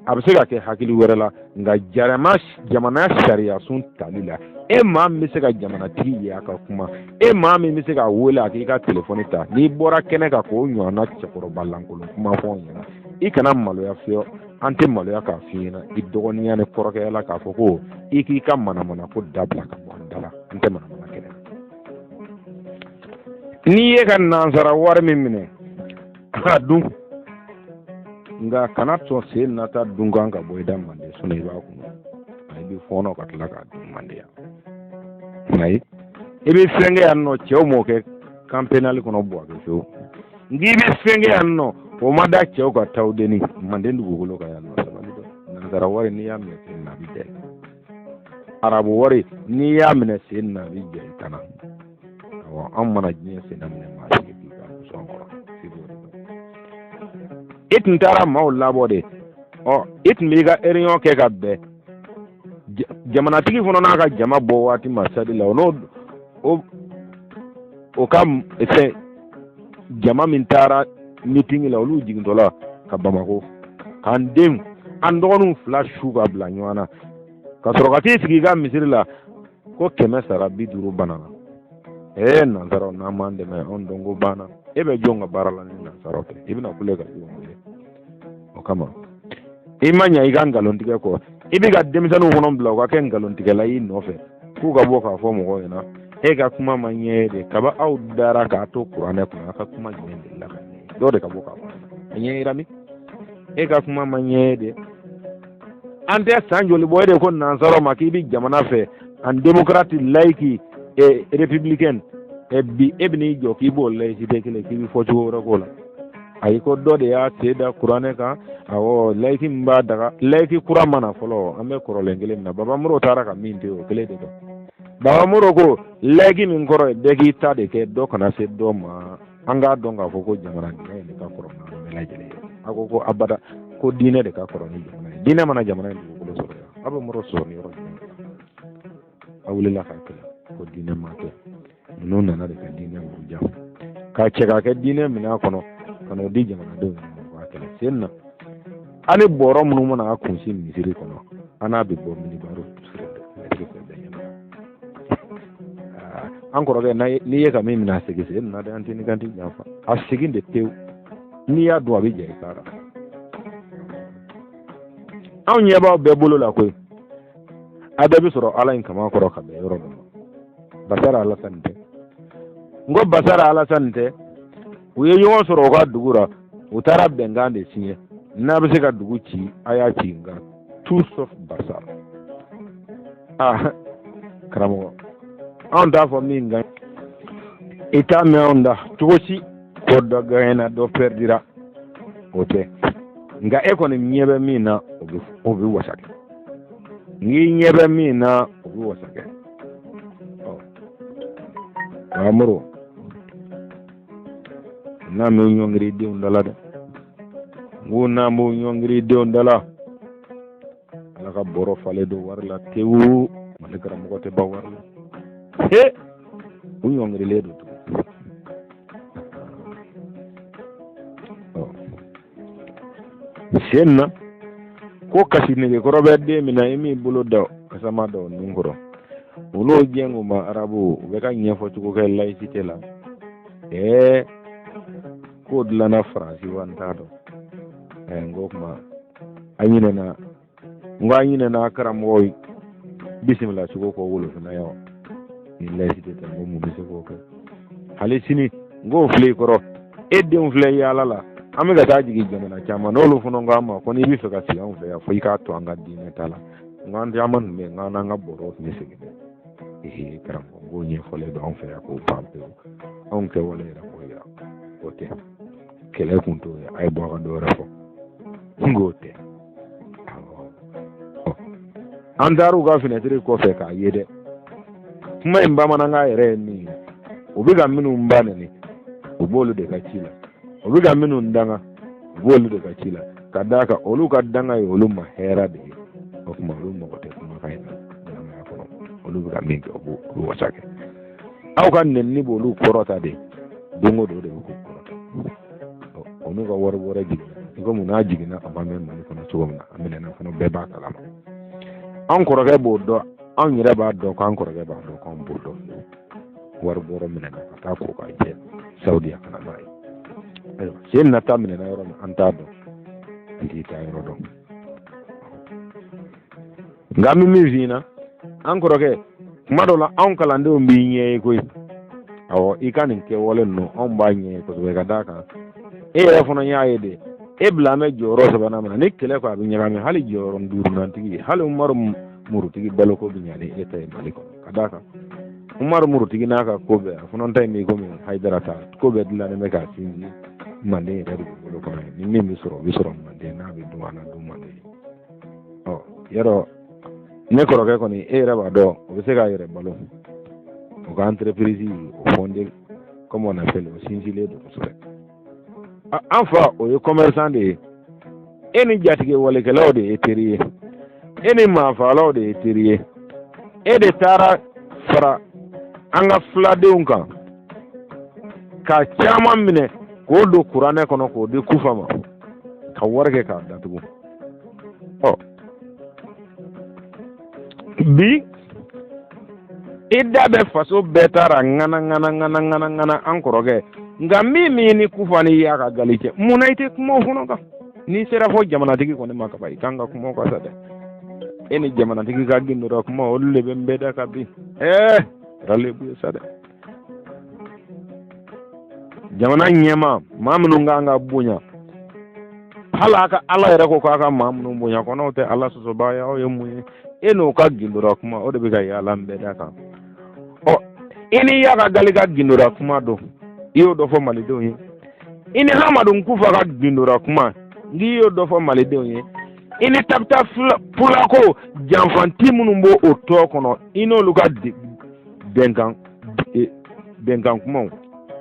A bɛ se ka kɛ hakili wɛrɛ la, nka jarama jamana sariya sun tali la, e maa min bɛ se ka jamanatigi ye a ka kuma, e maa min bɛ se k'a wele a k'i ka telefɔni ta, n'i bɔra kɛnɛ kan k'o ɲɔgɔnna cɛkɔrɔba lankolon kuma fɔ ɲɛna, i kana maloya fiyewu. An tɛ maloya k'a f'i ɲɛna i dɔgɔninya ni kɔrɔkɛya la k'a fɔ ko i k'i ka manamana ko dabila ka bɔ an da la. An tɛ manamana kɛnɛ. N'i ye ka nansara wari min minɛ a dun, nka kana sɔn sen nata dunkan ka bɔ i da mande, sinɔn i b'a kunu, i bɛ fɔɔnɔ ka tila k'a dun mande yan. Ayi, i bɛ fɛn kɛ yan nɔ, cɛw m'o kɛ camp pénal kɔnɔ Buwake fewu. Nk'i bɛ fɛn kɛ yan nɔ, o ma da cɛw ka Tawudeni manden dugukolo kan yan nɔ. Sabali dɛ, nansara wari, n'i y'a minɛ sen na, a bɛ ja. Arabu wari, n'i y'a minɛ sen na, a bɛ ja i kana. Awɔ, an mana diɲɛ senna minɛ maa sigi k'i ka sɔn kɔrɔ. I tun taara maaw labɔ de. Ɔ, i tun b'i ka réunion kɛ ka bɛn jamanatigi fana n'a ka jama bɔ waati ma sadi la, o n'o o ka fɛn jama min taara mitingi la, olu jigintɔla ka Bamakɔ k'an denw, an dɔgɔninw fila su ka bila ɲɔgɔn na, ka sɔrɔ ka t'i sigi i ka misiri la ko 100 sara, 50 banana. Ee, nansaraw n'an m'an dɛmɛ, anw dɔnko banna. E bɛ jɔn ka baara la ni nansaraw tɛ? I bɛna kule ka jɔn wele? O kama i ma ɲa i ka nkalontigɛ kɔ. I bɛ ka denmisɛnninw fana bila u ka kɛ nkalontigɛla y'i nɔfɛ, k'u ka bɔ k'a fɔ mɔgɔw ɲɛna e ka kuma ma ɲɛ de. Kaba aw dara k'a to kuranɛ kɔnɔ, aw ka kuma jumɛn delila ka ɲɛ? Dɔw de ka bɔ k'a fɔ a ɲɛ yira min, e ka kuma ma ɲɛ de. An tɛ san joli bɔ, e de ko nansaraw ma k'i bɛ jamana fɛ en démocrate, laïque et républicaine. E bi e bɛn'i jɔ k'i b'o laïcité kelen k'i bɛ fɔ cogo wɛrɛ k'o la. Ayi, ko dɔ de y'a sen da kuranɛ kan. Awɔ, laïque min b'a daga, laïque kura ma na fɔlɔ, an bɛ kɔrɔlen kelen min na, Baba Moro taara ka min to yen, o kelen de don. Baba Moro ko laïque min kɔrɔ ye bɛɛ k'i ta de kɛ, dɔ kana se dɔ ma. An k'a dɔn k'a fɔ ko jamanadenya in de ka kɔrɔ n'an bɛɛ lajɛlen ye. A ko ko abada, ko diinɛ de ka kɔrɔ ni jamana ye. Diinɛ mana jamana in dugukolo sɔrɔ yan, aw bɛ moro sɔrɔ ni yɔrɔ jumɛn? A wulila k'a kɛlɛ ko diinɛ ma kɛ. Ninnu nana de ka diinɛ buruja k'a cɛ k'a kɛ diinɛ minɛn kɔnɔ ka n'o di jamanadenw ma k'a kɛlɛ sen na. Hali bɔrɔ minnu mana a kunsi misiri kɔnɔ, an n'a bɛ bɔ minibaro mɛtiri fɛ bɛɛ ɲɛna. An kɔrɔkɛ, n'i ye ka min minɛ, a segin sen na dɛ. An tɛ ni kan tɛ janfa, a segin de tewu. N'i y'a dun, a bɛ ja i kan. Anw ɲɛ b'aw bɛɛ bolo la koyi. A bɛɛ bɛ sɔrɔ ala in kama kɔrɔ ka bɛn yɔrɔ dɔ ma. Basara Alasani tɛ, n ko Basara Alasani tɛ. U ye ɲɔgɔn sɔrɔ u ka dugu la, u taara bɛnkan de siɲɛ. N'a bɛ se ka dugu ci, a y'a ci, nka tout sauf Basara. Ah karamɔgɔ, anw t'a fɔ min kan, i t'a mɛn anw da cogo si ko dɔ gagnera, dɔ perdira, o tɛ. Nka e kɔni ɲɛ bɛ min na, o bɛ wasa kɛ. N'i ɲɛ bɛ min na, o bɛ wasa kɛ. Ɔ Amuru n'a m'o ɲɔngiri denw da la dɛ, n ko n'a m'o ɲɔngiri denw da la, ala ka bɔrɔ falen don wari la tewu. Mali karamɔgɔ tɛ ban wari la. He, u ɲɔngirilen don tugun. Sen na ko kasi negekɔrɔ bɛ den min na, i m'i bolo da kasama da o nun kɔrɔ. U n'o jɛngoma arabu, u bɛ ka ɲɛfɔ cogo kɛ laïcité la. Ɛɛ, k'o dilanna Faransi wa, n t'a dɔn. Ɛɛ, n ko kuma a ɲinɛna, n ko a ɲinɛna karamɔgɔ bisimila cogo kɔ wolofina yan. Ni laïcité tɛ, n ko mun bɛ se k'o kɛ hali sini? N k'o filɛ i kɔrɔ, e denw filɛ yaala la. An bɛ ka taa jigin jamana caman n'olu fana ko an ma ko n'i bɛ fɛ ka sigi anw fɛ yan, fo i k'a to an ka diinɛ ta la. N ko an caman tun bɛ yen, n k'an n'an ka bɔrɔw tun bɛ segin dɛ. Ee karamɔgɔ, n k'o ɲɛfɔlen don anw fɛ yan k'o ban pewu. Anw kɛwale yɛrɛ b'o yira, o tɛ kɛlɛ kun t'o ye. A ye bɔ a ka dɔ wɛrɛ fɔ, n k'o tɛ. An taar'u ka finɛtiri kɔfɛ k'a ye dɛ. Kuma in bamanankan yɛrɛ ye min ye, u bɛ ka minnu ba nɛni, u b'olu de ka ci la. U bɛ ka minnu danga, u b'olu de ka ci la. Ka d'a kan olu ka danga ye olu ma hɛrɛ de ye. O tuma olu mago tɛ kumakan in na ɲɛnamaya kɔnɔ. Olu bɛ ka min kɛ, u b'o wasa kɛ. Aw ka nɛnini b'olu kɔrɔta de don o don, de bɛ k'u kɔrɔta. O n'u ka wari wɛrɛ jiginna. I komi n'a jiginna a ma mɛn Mali kɔnɔ cogo min na, a minɛna fana, bɛɛ b'a kalama. An kɔrɔkɛ b'o dɔn, anw yɛrɛ b'a dɔn k'an kɔrɔkɛ b'a dɔn k'anw b'o dɔn. Wari bɔrɔ minɛna ka taa ko k'a jɛ Saudiya ka na n'a ye. Ayiwa, sen nata minɛna yɔrɔ min, an t'a dɔn, an t'i taa yɔrɔ dɔn. Nka an bɛ min f'i ɲɛna, an kɔrɔkɛ, kuma dɔ la anw kalandenw b'i ɲɛ ye koyi. Awɔ, i ka nin kɛwale ninnu, anw b'a ɲɛ ye kosɛbɛ, ka d'a kan e yɛrɛ fana y'a ye de, e bila an bɛ jɔyɔrɔ sabanan min na, ni kɛlɛ ko a bɛ ɲagami, hali jɔyɔrɔ duurunantigi, hali Umaru Murutigi baloko bɛ ɲa ni e ta ye Mali kɔnɔ, ka d'a kan Umaru Murutigi n'a ka ko bɛɛ, a fana ta in bɛ komi Hayidara ta, ko bɛɛ dilannen bɛ k'a sinsin Manden yɛrɛ de bolo kɔnɔ ye. Ni min bɛ sɔrɔ, o bɛ sɔrɔ Manden, n'a bɛ dun, a na dun Manden. Ɔ yɔrɔ ne kɔrɔkɛ kɔni, e yɛrɛ b'a dɔn, o bɛ se k'a yɛrɛ balo, o ka entreprise o fondé, comme on appelle, o sinsinlen don kosɛbɛ. An fa, o ye commerçant de ye. E ni jatigɛ walekɛlaw de ye teri ye, e ni maafagalaw de ye teri ye. E de taara fara an ka filadenw kan ka caman minɛ k'o don kuranɛ kɔnɔ, k'o di Kufa ma, ka wari kɛ k'a datugu. Ɔ bi i da bɛ faso bɛɛ taara ŋana ŋana ŋana ŋana ŋana, an kɔrɔkɛ. Nka min min ni Kufa ni Iyaka Gali cɛ, mun na i tɛ kuma o fana kan? N'i sera fɔ jamanatigi kɔni ma kaban, i kan ka kuma o kan sa dɛ. E ni jamanatigi ka gindora kuma, olu de bɛ n bɛɛ da kan bi. Ɛɛ, kɛra lebu ye sa dɛ. Jamana ɲɛmaa, maa minnu kan ka bonya, hali a ka Ala yɛrɛ ko k'a ka maa minnu bonya, ko n'aw tɛ Ala sɔsɔbaa ye, aw ye mun ye? E n'o ka gindora kuma, o de bɛ ka yaala n bɛɛ da kan. Ɔ i ni Iyaka Gali ka gindora kuma don, i y'o dɔ fɔ malidenw ye? I ni Hamadu Kufa ka gindora kuma, n'i y'o dɔ fɔ malidenw ye? I ni Tabita Pulako janfanti minnu b'o o tɔ kɔnɔ, i n'olu ka bɛnkan bɛnkan kumaw,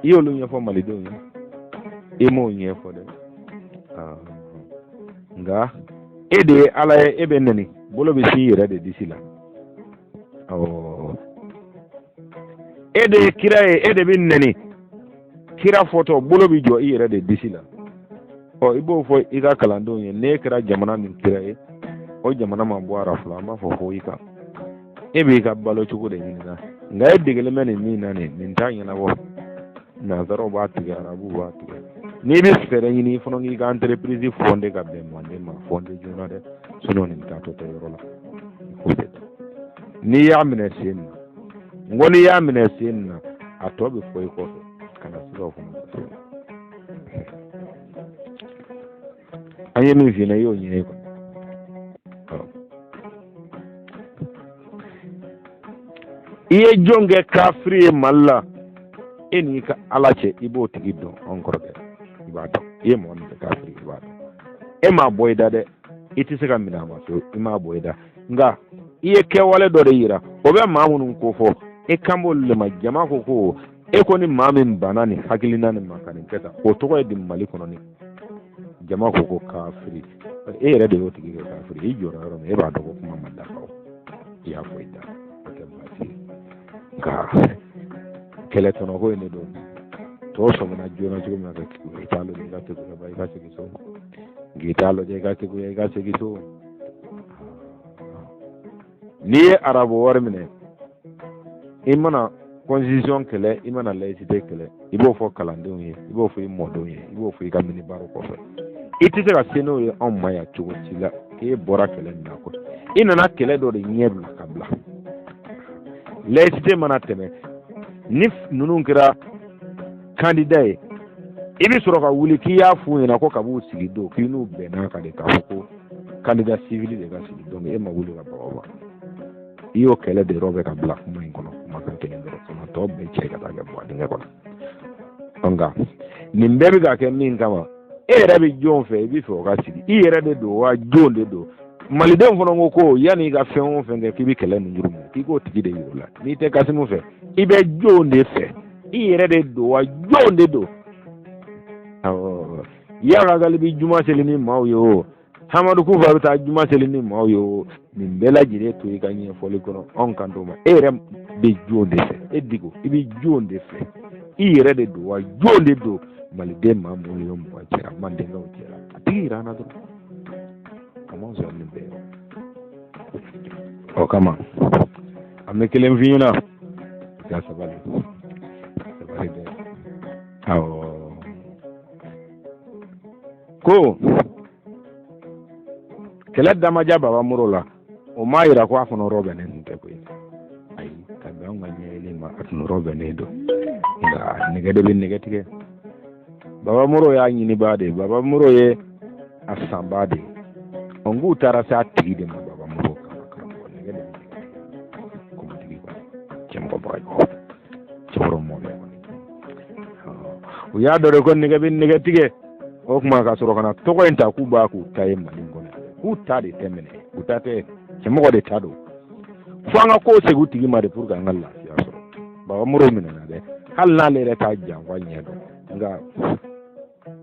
i y'olu ɲɛfɔ malidenw ye? I m'o ɲɛfɔ dɛ. Nka e de ye Ala ye, e bɛ nɛni, bolo bɛ s'i yɛrɛ de disi la. Awɔ, e de ye kira ye, e de bɛ nɛni, kira fɔtɔ bolo bɛ jɔ i yɛrɛ de disi la. Ɔ i b'o fɔ i ka kalandenw ye, n'e kɛra jamana min kira ye, o jamana ma bɔ a ra fɔlɔ, an b'a fɔ ko i kan e b'i ka balo cogo de ɲini na. Nka e degelen bɛ nin min na, nin t'a ɲɛnabɔ. Nansaraw b'a tigɛ, arabuw b'a tigɛ. N'i bɛ fɛɛrɛ ɲini, i fana k'i ka entreprise fondé ka bɛn manden ma, fondé joona dɛ, sinon nin taatɔ tɛ yɔrɔ la. Ko bɛ n'i y'a minɛ sen na, n ko n'i y'a minɛ sen na, a tɔ bɛ fɔ i kɔfɛ, kana siga o fana. An ye min f'i ɲɛna, i y'o ɲini kɔni. I ye jɔn kɛ kafiri ye Mali la, e n'i ka Ala cɛ, i b'o tigi dɔn. An kɔrɔkɛ, i b'a dɔn i ye mɔgɔ min kɛ kafiri, i b'a dɔn. E m'a bɔ i da dɛ, i tɛ se ka minɛ a ma fiyewu, i m'a bɔ i da. Nka i ye kɛwale dɔ de yira, o bɛ maa minnu kofɔ, e kan b'olu de ma. Jama ko ko e ko ni maa min banna nin hakilina nin ma ka nin kɛ tan, o tɔgɔ ye di Mali kɔnɔ? Ni jama ko ko kafiri, e yɛrɛ de y'o tigi kɛ kafiri. I jɔra yɔrɔ min, e b'a dɔn ko kuma ma dafa, o i y'a fɔ i da, o tɛ baasi ye. Nka kɛlɛ tɔnɔ ko in de don. Tɔw sɔmina joona cogo min na ka i t'a lajɛ, i ka keguya ba, i ka segin so. K'i t'a lajɛ, i ka keguya, i ka segin so. N'i ye arabu wari minɛ, i mana constitution kɛlɛ, i mana laïcité kɛlɛ, i b'o fɔ kalandenw ye, i b'o fɔ i mɔdenw ye, i b'o fɔ i ka minibaro kɔfɛ. I tɛ se ka se n'o ye anw ma yan cogo si la. K'e bɔra kɛlɛ min na, ko i nana kɛlɛ dɔ de ɲɛ bila ka bila. Laïcité mana tɛmɛ, ni ninnu kɛra candidat ye, i bɛ sɔrɔ ka wuli k'i y'a f'u ɲɛna ko kab'u sigi don, k'i n'u bɛnna kan de k'a fɔ ko candidat civil de ka sigi. Donc e ma wuli ka baga wa, i y'o kɛlɛ de yɔrɔ bɛ ka bila kuma in kɔnɔ, kumakan kelen dɔrɔn, sinon tɔ bɛɛ cɛ ka taa kɛ bɔ dingɛ kɔnɔ. Nka nin bɛɛ bɛ ka kɛ min kama, e yɛrɛ bɛ jɔn fɛ i bɛ fɛ o ka sigi? I yɛrɛ de don wa, jɔn de don? Malidenw fana ko ko yanni i ka fɛn o fɛn kɛ, k'i bɛ kɛlɛ nin juru minɛ, k'i k'o tigi de yir'u la. N'i tɛ Kasimu fɛ, i bɛ jɔn de fɛ? I yɛrɛ de don wa, jɔn de don? Awɔ, Iyaka Gali bɛ juma seli ni maaw ye, o Hamadu Kufa bɛ taa juma seli ni maaw ye, o nin bɛɛ lajɛlen to i ka ɲɛfɔli kɔnɔ. Anw kan t'o ma. E yɛrɛ bɛ jɔn de fɛ? E Diko, i bɛ jɔn de fɛ? I yɛrɛ de don wa, jɔn de don? Maliden maa 20 miliyɔn cɛra, mandenkaw cɛra, a tigi yira an na dɔrɔn. A ma sɔrɔ nin bɛɛ o kama, an bɛ kelen f'i ɲɛna, i ka sabali, sabali dɛ. Awɔ, ko kɛlɛ da ma diya Baba Moro la, o m'a yira ko a fana rɔbɛnnen tun tɛ koyi. Ayi, ka bɛn anw ka ɲɛyelen ma, a tun rɔbɛnnen don, nka nɛgɛ de bɛ nɛgɛ tigɛ. Baba Moro y'a ɲinibaa de ye, Baba Moro ye a sanbaa de ye. Ɔ, n k'u taara se a tigi de ma Baba Moro kama. Karamɔgɔ, nɛgɛ de bɛ nɛgɛ tigɛ. Komatigi kɔni, cɛmɔgɔ bagaji cɛkɔrɔ mɔkɛ kɔni, u y'a dɔn de ko nɛgɛ bɛ nɛgɛ tigɛ. O tuma ka sɔrɔ ka na tɔgɔ in ta k'u b'a k'u ta ye Mali kɔnɔ, k'u ta de tɛ minɛ, u ta tɛ, cɛmɔgɔ de ta don. Fo an ka kow segin u tigi ma de pour que an ka lafiya sɔrɔ. Baba Moro minɛna dɛ, hali n'ale yɛrɛ t'a janfa ɲɛ dɔn, nka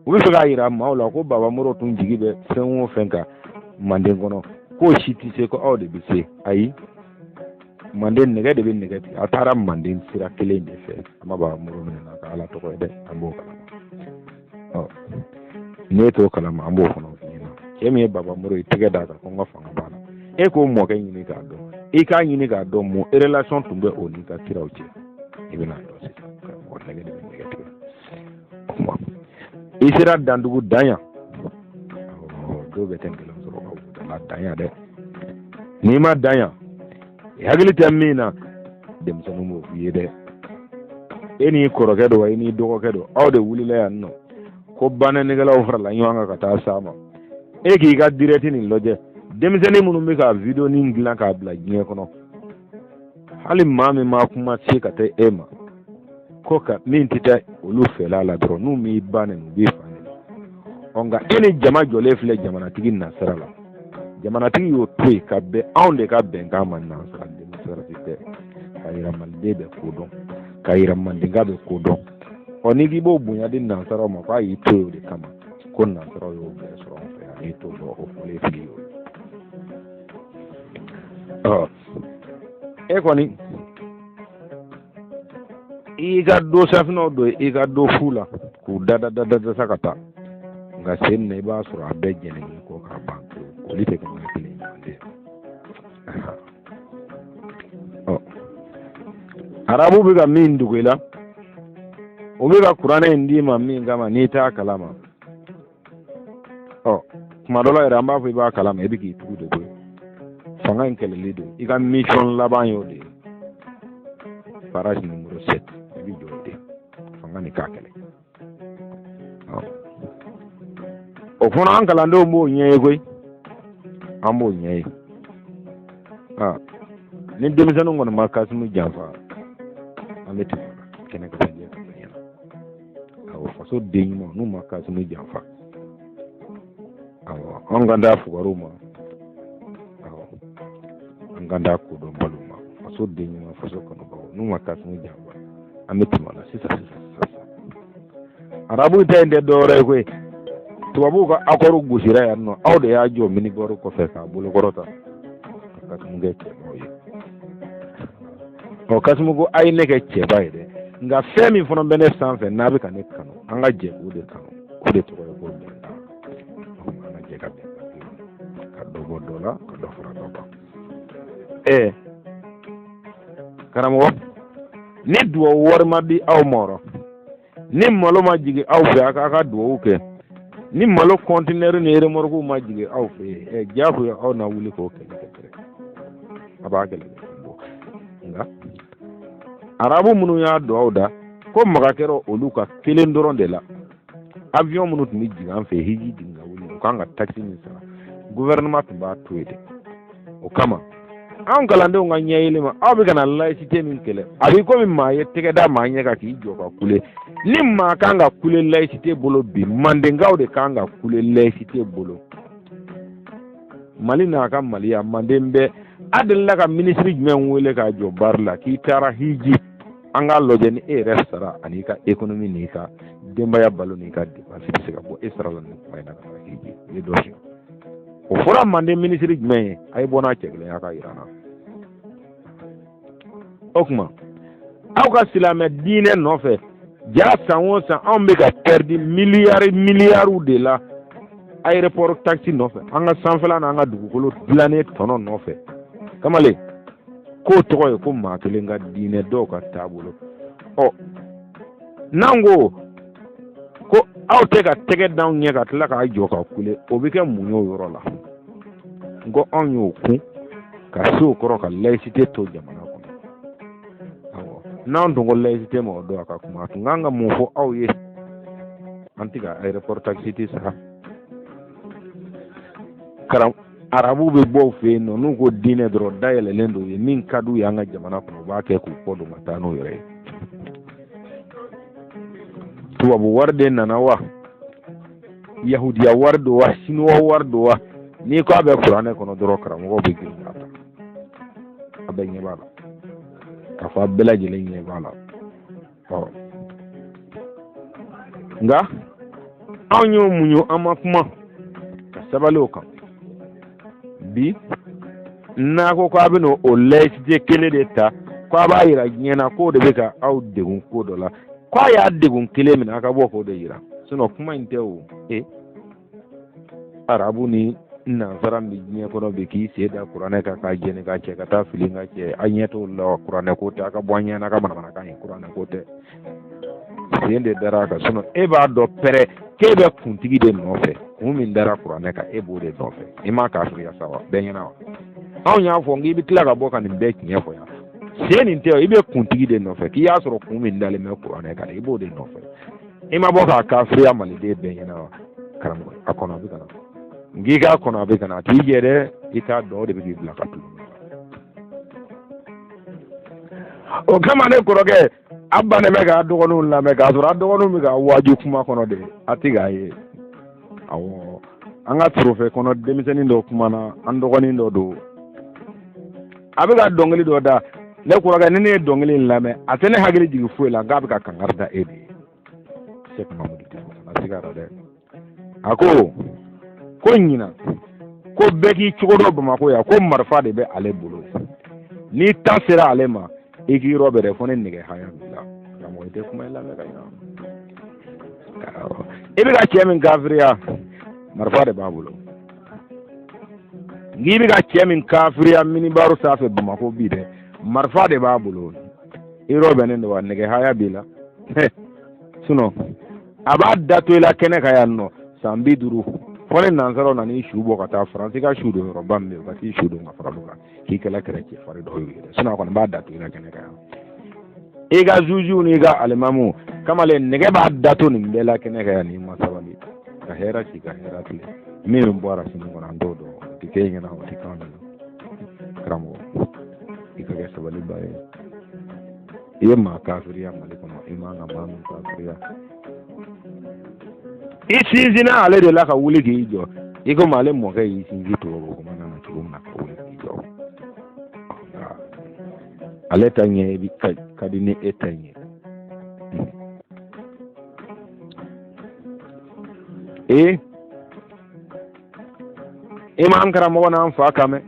u bɛ fɛ k'a yira maaw la ko Baba Moro tun jigi bɛ fɛn o fɛn kan Manden kɔnɔ, k'o si tɛ se, ko aw de bɛ se. Ayi, Manden nɛgɛ de bɛ nɛgɛ tigɛ. A taara Manden sira kelen de fɛ. A ma Baba Moro minɛ n'a ka Ala tɔgɔ ye dɛ, an b'o kalama. Ɔ, n'e t'o kalama, an b'o fana f'i ɲɛna. Cɛ min ye Baba Moro ye tɛgɛ d'a kan ko n ka fanga b'a la, e k'o mɔkɛ ɲini k'a dɔn, i k'a ɲini k'a dɔn mun relation tun bɛ o n'i ka kiraw cɛ, i bɛna dɔn sisan. Karamɔgɔ, nɛgɛ de bɛ nɛgɛ tigɛ. O tuma i sera dandugu dan yan, dɔw bɛ tɛ nkalon sɔrɔ ka wudala dan yan dɛ. N'i ma dan yan, i hakili tɛ min na, denmisɛnninw b'o f'i ye dɛ. E n'i kɔrɔkɛ don wa, i n'i dɔgɔkɛ don, aw de wulila yan nɔ ko banɛnikɛlaw farala ɲɔgɔn kan ka taa s'a ma. E k'i ka direct nin lajɛ, denmisɛnnin minnu bɛ ka video nin dilan k'a bila diɲɛ kɔnɔ, hali maa min ma kuma se ka taa e ma ko ka min tɛ taa olu fɛla la dɔrɔn, n'u m'i ba nɛni, u b'i fa nɛni. Ɔ, nka e ni jama jɔlen filɛ jamanatigi nasira la, jamanatigi y'o to yen ka bɛn anw de ka bɛnkan ma. Nansara démocratie tɛ k'a yira maliden bɛ ko dɔn, k'a yira mandenka bɛ ko dɔn. Ɔ, n'i k'i b'o bonya di nansaraw ma, k'a y'i to yen o de kama ko nansaraw y'o bɛɛ sɔrɔ an fɛ yan, n'i t'o dɔn, o fɔlen fili y'o ye. Ɔ, e kɔni i y'i ka do safinɛw don i ka do fu la k'u da da da da sa ka taa, nka sen na i b'a sɔrɔ a bɛɛ jɛnen kɔ k'a ban pewu. Olu tɛ kɛ kelen ɲɔgɔn ɔ, arabu bɛ ka min dogo i la, o bɛ ka kuranɛ in d'i ma min kama, n'i t'a kalama. Ɔ, tuma dɔ la yɛrɛ, an b'a fɔ i b'a kalama, i bɛ k'i tugu de koyi. Fanga in kɛlɛli don, i ka mission laban y'o de ye. Barrage numéro 7, i bɛ jɔ o de fanga nin k'a kɛlɛ. O fana, an kalandenw b'o ɲɛ ye koyi, an b'o ɲɛ ye. Ni denmisɛnninw kɔni ma Kasimu janfa, an bɛ tɛmɛ kɛnɛ ka jɛ ka ɲɛna. Awɔ, faso den ɲuman, n'u ma Kasimu janfa, awɔ, an kan t'a fugariw ma, awɔ, an kan t'a kodɔnbaliw ma. Faso den ɲuman, faso kanubagaw, n'u ma Kasimu janfa, an bɛ tɛmɛ la sisan sisan sisan. Arabu ta in tɛ dɔwɛrɛ ye koyi, tubabuw ka accord gosira yan nɔ, aw de y'a jɔ minibɔri kɔfɛ k'a bolokɔrɔta ka Kasimu kɛ cɛbaw ye. Ɔ, Kasimu ko a ye ne kɛ cɛba ye dɛ, nka fɛn min fana bɛ ne sanfɛ n'a bɛ ka ne kanu, an ka jɛ k'o de kanu, o de tɔgɔ ye ko bɛnkan. An ka jɛ ka bɛnkan, ka dɔ bɔ dɔ la, ka dɔ fara dɔ kan. Ɛɛ karamɔgɔ, ni duwawu wari ma di aw ma rɔ, ni malo ma jigin aw fɛ, a k'a ka duwawu kɛ, ni malo kɔntinɛri ni eremɔrikiw ma jigin aw fɛ yen, ɛ, diyagoya aw na wuli k'o kɛlɛ kɛ dɛrɛ, a b'a kɛlɛ kɛ bɔ. Nka arabu minnu y'a don aw da ko maga kɛra olu ka kelen dɔrɔn de la, avion minnu tun bɛ jigin an fɛ hiji jigin ka wuli, u kan ka taxe min sara, gouvernement tun b'a to yen de. O kama anw kalandenw ka ɲɛyɛlɛ ma, aw bɛ ka na laïcité min kɛlɛ, a b'i komi maa ye tɛgɛ da maa ɲɛ kan k'i jɔ ka kule. Ni maa kan ka kule laïcité bolo bi, mandenkaw de kan ka kule laïcité bolo. Mali n'a ka maliya, manden bɛɛ, a delila ka minisiri jumɛn wele k'a jɔ baari la k'i taara hiji, an k'a lajɛ ni e yɛrɛ sara ani ka économie n'i ka denbaya balo n'i ka dépense bɛ se ka bɔ e sara la nin kuma in na ka taa hiji? I ye dɔ sɔrɔ. O fɔra manden minisiri jumɛn ye? A ye bɔ n'a cɛ kelen y'a ka yira n na. O tuma aw ka silamɛ diinɛ nɔfɛ Ja san o san anw bɛ ka pɛridi miliyari miliyariw de la aéroport taxe nɔfɛ, an ka sanfɛla n'an ka dugukolo dilannen tɔnɔ nɔfɛ. Kamalen, k'o tɔgɔ ye ko maa kelen ka diinɛ, dɔw ka taabolo. Ɔ, n'an ko ko aw tɛ ka tɛgɛ d'anw ɲɛ ka tila k'a jɔ ka kule, o bɛ kɛ mun ye o yɔrɔ la? N ko anw y'o kun ka se o kɔrɔ ka laïcité to jamana kɔnɔ. Awɔ, n'anw tun ko laïcité ma o don a ka kuma, a tun kan ka mun fɔ aw ye? An tɛ ka aéroport taxe tɛ sara. Karam arabuw bɛ bɔ u fɛ yen nɔ, n'u ko diinɛ dɔrɔn, dayɛlɛlen don ye. Min ka d'u ye an ka jamana kɔnɔ, u b'a kɛ k'u kɔ don ka taa n'u yɛrɛ ye. Tubabu wari de nana wa, yahudiya wari don wa, sinuwa wari don wa, n'i ko a bɛ kuranɛ kɔnɔ dɔrɔn, karamɔgɔw bɛ girin k'a ta. A bɛɛ ɲɛ b'a la k'a fɔ a bɛɛ lajɛlen ɲɛ b'a la. Ɔ, nka anw y'o muɲu, an ma kuma, ka sabali o kan. Bi n'a ko k'a bɛna o laïcité kelen de ta, ko a b'a yira diɲɛ na k'o de bɛ ka aw degun ko dɔ la, k'a y'a degun kelen min na, a ka bɔ k'o de yira. Sinon kuma in tɛ o. E arabu ni nansara min bɛ diɲɛ kɔnɔ bi, k'i sen da kuranɛ kan k'a jɛni k'a cɛ ka taa fili ka cɛ, a ɲɛ t'o la. Kuranɛ ko tɛ, a ka bɔ an ɲɛ na ka manamanakan ye. Kuranɛ ko tɛ, sen de dara a kan. Sinon e b'a dɔn pɛrɛ k'e bɛ kuntigi de nɔfɛ. Kun min dara kuranɛ kan, e b'o de nɔfɛ. I m'a kafiriya sa wa? Bɛɛ ɲɛna wa? Anw y'a fɔ n k'i bɛ tila ka bɔ ka nin bɛɛ tiɲɛ fɔ yan. Sen nin tɛ, i bɛ kuntigi de nɔfɛ, k'i y'a sɔrɔ kun min dalen bɛ kuranɛ kan, i b'o de nɔfɛ. I ma bɔ k'a kafiriya maliden bɛɛ ɲɛna wa? Karamɔgɔ, a kɔnɔ a bɛ ka na. N k'i k'a kɔnɔ a bɛ ka na, a t'i jɛ dɛ. I t'a dɔn, o de bɛ k'i bila ka tulon. O kama ne kɔrɔkɛ, a bannen bɛ k'a dɔgɔninw lamɛn, k'a sɔrɔ a dɔgɔninw bɛ ka waaju kuma kɔnɔ de, a tɛ k'a ye. Awɔ, an ka trophée kɔnɔ, denmisɛnnin dɔ kumana, an dɔgɔnin dɔ don, a bɛ ka dɔnkili dɔ da. Ne kɔrɔkɛ, ni ne ye dɔnkili in lamɛn, a tɛ ne hakili jigin foyi la, k'a bɛ ka kankari da e de ye. Sɛki Mamudu Diko kana siga la dɛ. A ko ko ɲinan ko bɛɛ k'i cogo dɔn Bamakɔ yan, ko marifa de bɛ ale bolo. N'i ta sera ale ma, i k'i rɔbɛn dɛ, fo ni nɛgɛ haya b'i la. Karamɔgɔ, i tɛ kuma in lamɛn ka ɲa. I bɛ ka cɛ min kafiriya, marifa de b'a bolo. N'i bɛ ka cɛ min kafiriya minibaru sanfɛ Bamakɔ bi dɛ, marifa de b'a bolo. I rɔbɛnnen don wa? Nɛgɛ haya b'i la. Sinon a b'a da to i la kɛnɛ kan yan nɔ san 50, fo ni nansaraw nana i su bɔ ka taa Faransi ka su don yɔrɔba min bɛ yen, ka t'i su don ka fara olu kan, k'i kɛla kɛrɛ cɛfarin dɔw ye dɛ. Sinon a kɔni b'a da to i la kɛnɛ kan yan. I ka zuzuw n'i ka alimamu, kamalen, nɛgɛ b'a da to nin bɛɛ la kɛnɛ kan yan. N'i ma sabali ka hɛrɛ ci ka hɛrɛ tile, min bɛ bɔ a sini kɔnɔ, an t'o dɔn. O tɛ kɛ e ɲɛna, o tɛ k'an ɲɛna. Karamɔgɔ, i ka kɛ sabaliba ye. I ye maa kafiriya Mali kɔnɔ, i man ka maa min kafiriya. I sinsinna ale de la ka wuli k'i jɔ, i komi ale mɔkɛ y'i sinsin tubabu kuma na cogo min na ka wuli k'i jɔ. Ale ta ɲɛ bi ka di ni e ta ɲɛ. Ee, i m'an karamɔgɔ n'an fa kan mɛn,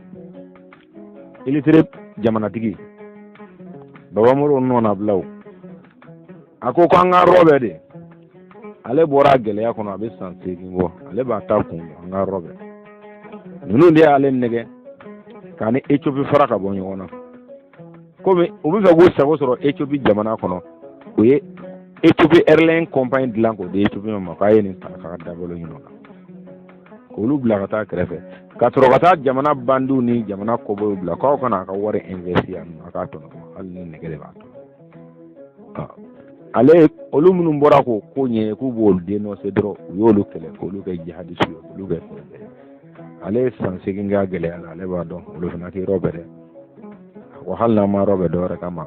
ilitire jamanatigi Baba Moro nɔnabila o. A ko ko an ka rɔbɛ de, ale bɔra gɛlɛya kɔnɔ, a bɛ san 8 bɔ, ale b'a ta kun dɔn. An ka rɔbɛ ninnu de y'ale nɛgɛ k'a ni Ethiopie fara ka bɔ ɲɔgɔn na, komi u bɛ fɛ k'u sago sɔrɔ Ethiopie jamana kɔnɔ. U ye Ethiopie Airline compagnie dilan k'o di Ethiopie ma, k'a ye nin ta k'a dabolo ɲini o la, k'olu bila ka taa kɛrɛfɛ, ka sɔrɔ ka taa jamana bandiw ni jamana kɔbɔyiw bila k'aw kana a ka wari investi yan nɔ, a k'a tɔnɔ bɔ, hali ni nɛgɛ de b'a tɔnɔ. Ale olu minnu bɔra k'o ko ɲɛ k'u b'olu dénoncer dɔrɔn, u y'olu kɛlɛ k'olu kɛ jihadisiw ye, k'olu kɛ fɛn bɛɛ. Ale ye san 8 kɛ a gɛlɛya la, ale b'a dɔn. Olu fana k'i rɔbɛ dɛ. Wa hali n'an ma rɔbɛ dɔwɛrɛ kama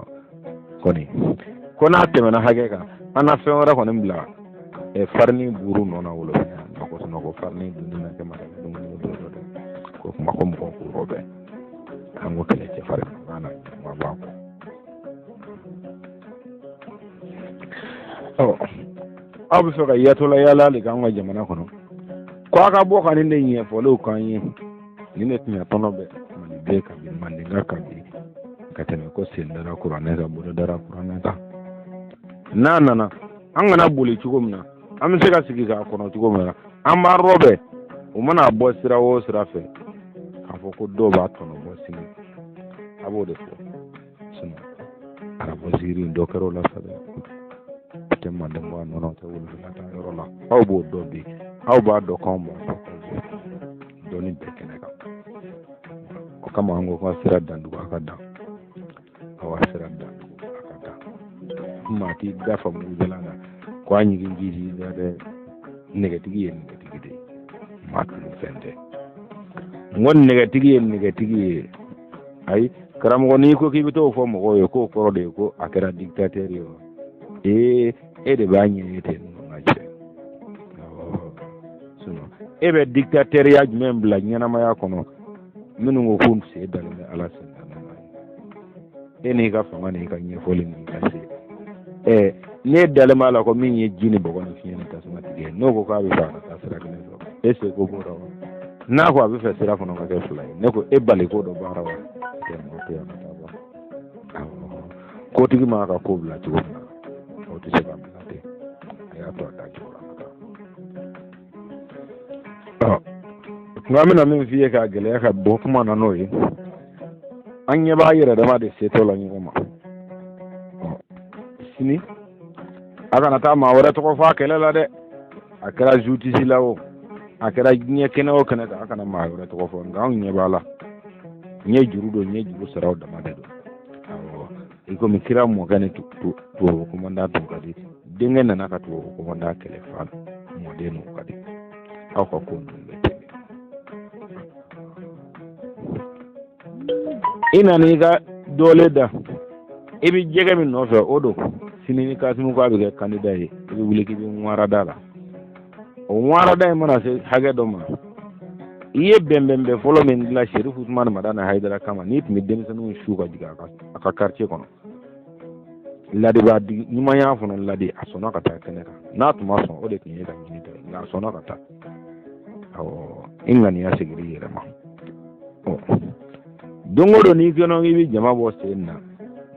kɔni, ko n'a tɛmɛna hakɛ kan, an na fɛn wɛrɛ kɔni bila farini buru nɔ na wolo fɛnɛ ko sinɔn ko farini dunni na kɛ ma dumuni don dɔ dɛ. Ko kuma ko mɔgɔw k'u rɔbɛ, an ko kɛlɛ cɛfarin n'a na ɲuman b'a kɔ. Ɔ, aw bɛ fɛ ka yatɔla yaala de k'an ka jamana kɔnɔ, ko a ka bɔ ka nin de ɲɛfɔliw k'an ye. Nin de tun tɔnɔ bɛ maliden kan bi, mandinka kan bi, ka tɛmɛ ko sen dara kuranɛ kan, bolo dara kuranɛ kan. N'a nana An kana boli cogo min na, an bɛ se ka sigi k'a kɔnɔ cogo min na, an b'an rɔbɛn. O mana bɔ sira o sira fɛ, k'a fɔ ko dɔw b'a tɔnɔ bɔ sini, a b'o de fɔ. Sinon arabu ziiri dɔ kɛra o la sa dɛ, o tɛ manden bɔ a nɔ na, o tɛ wolofila ta yɔrɔ la. Aw b'o dɔn bi, aw b'a dɔn k'anw b'a dɔn, k'aw b'o dɔnni bɛɛ kɛnɛ kan. O kama an ko ka sira dandugu a ka dan, aw ka sira dandugu a ka dan. Maa t'i da fa mugujala na ko a ɲigin ji da dɛ. Nɛgɛtigi ye nɛgɛtigi de ye, maa tunu fɛn tɛ. N ko nɛgɛtigi ye nɛgɛtigi ye. Ayi karamɔgɔ, n'i ko k'i bɛ t'o fɔ mɔgɔw ye k'o kɔrɔ de ye ko a kɛra dictateur ye wa? Ee, e de b'a ɲɛ ye ten nɔ, n ka cɛ. Sinon e bɛ dictateurya jumɛn bila ɲɛnamaya kɔnɔ? Minnu ko k'u sen dalen bɛ Ala sen da, e n'i ka fanga n'i ka ɲɛfɔli n'i ka se, ɛ n'e dalen b'a la ko min ye ji ni bɔgɔ ni fiɲɛ ni tasuma tigi ye, n'o ko k'a bɛ fɛ a ka taa sira kelen fɛ, e se ko b'o la wa? N'a ko a bɛ fɛ sira fana ka kɛ fila ye, ne ko e bali ko dɔ baara wa? Tɛ mɔgɔ tɛ yan ka taa ba. Awɔ, kotigi m'a ka ko bila cogo min na, o tɛ se ka bila ten. A y'a to a da cogo la ka taa. Nka an bɛna min f'i ye k'a gɛlɛya ka bɔ kuma na, n'o ye an ɲɛ b'a yɛrɛ dama de setɔ la ɲɔgɔn ma sini. A kana taa maa wɛrɛ tɔgɔ fɔ a kɛlɛ la dɛ. A kɛra justice la o, a kɛra diɲɛ kɛnɛ o kɛnɛ kan, a kana maa wɛrɛ tɔgɔ fɔ. Nka anw ɲɛ b'a la, n ye juru don, n ye juru sara, o dama de don. Awɔ, i komi kira mɔkɛ ni tubabu commandant tun ka di, denkɛ nana ka tubabu commandant kɛlɛ, fa mɔden n'o ka di. Aw ka ko ninnu bɛ ten. I nana i ka dɔɔlen da, i bɛ jɛgɛ min nɔfɛ, o don. Sini ni Kasimu ko a bɛ kɛ candidat ye, i bɛ wuli k'i bɛ ŋwara da la. O ŋwara da in mana se hakɛ dɔ ma, i ye bɛnbɛnbɛn fɔlɔ min dilan Serifu Usumani Madani Hayidara kama, n'i tun bɛ denmisɛnninw su ka jigin a ka quartier kɔnɔ, ladi b'a digi ɲumanya fana ladi. A sɔnna ka taa kɛnɛ kan. N'a tun ma sɔn, o de tun ye ka ɲini ta ye, nka a sɔnna ka taa. Awɔ, i ŋaniya seginna i yɛrɛ ma. Ɔ don o don n'i kɛnɛ k'i bɛ jama bɔ sen na,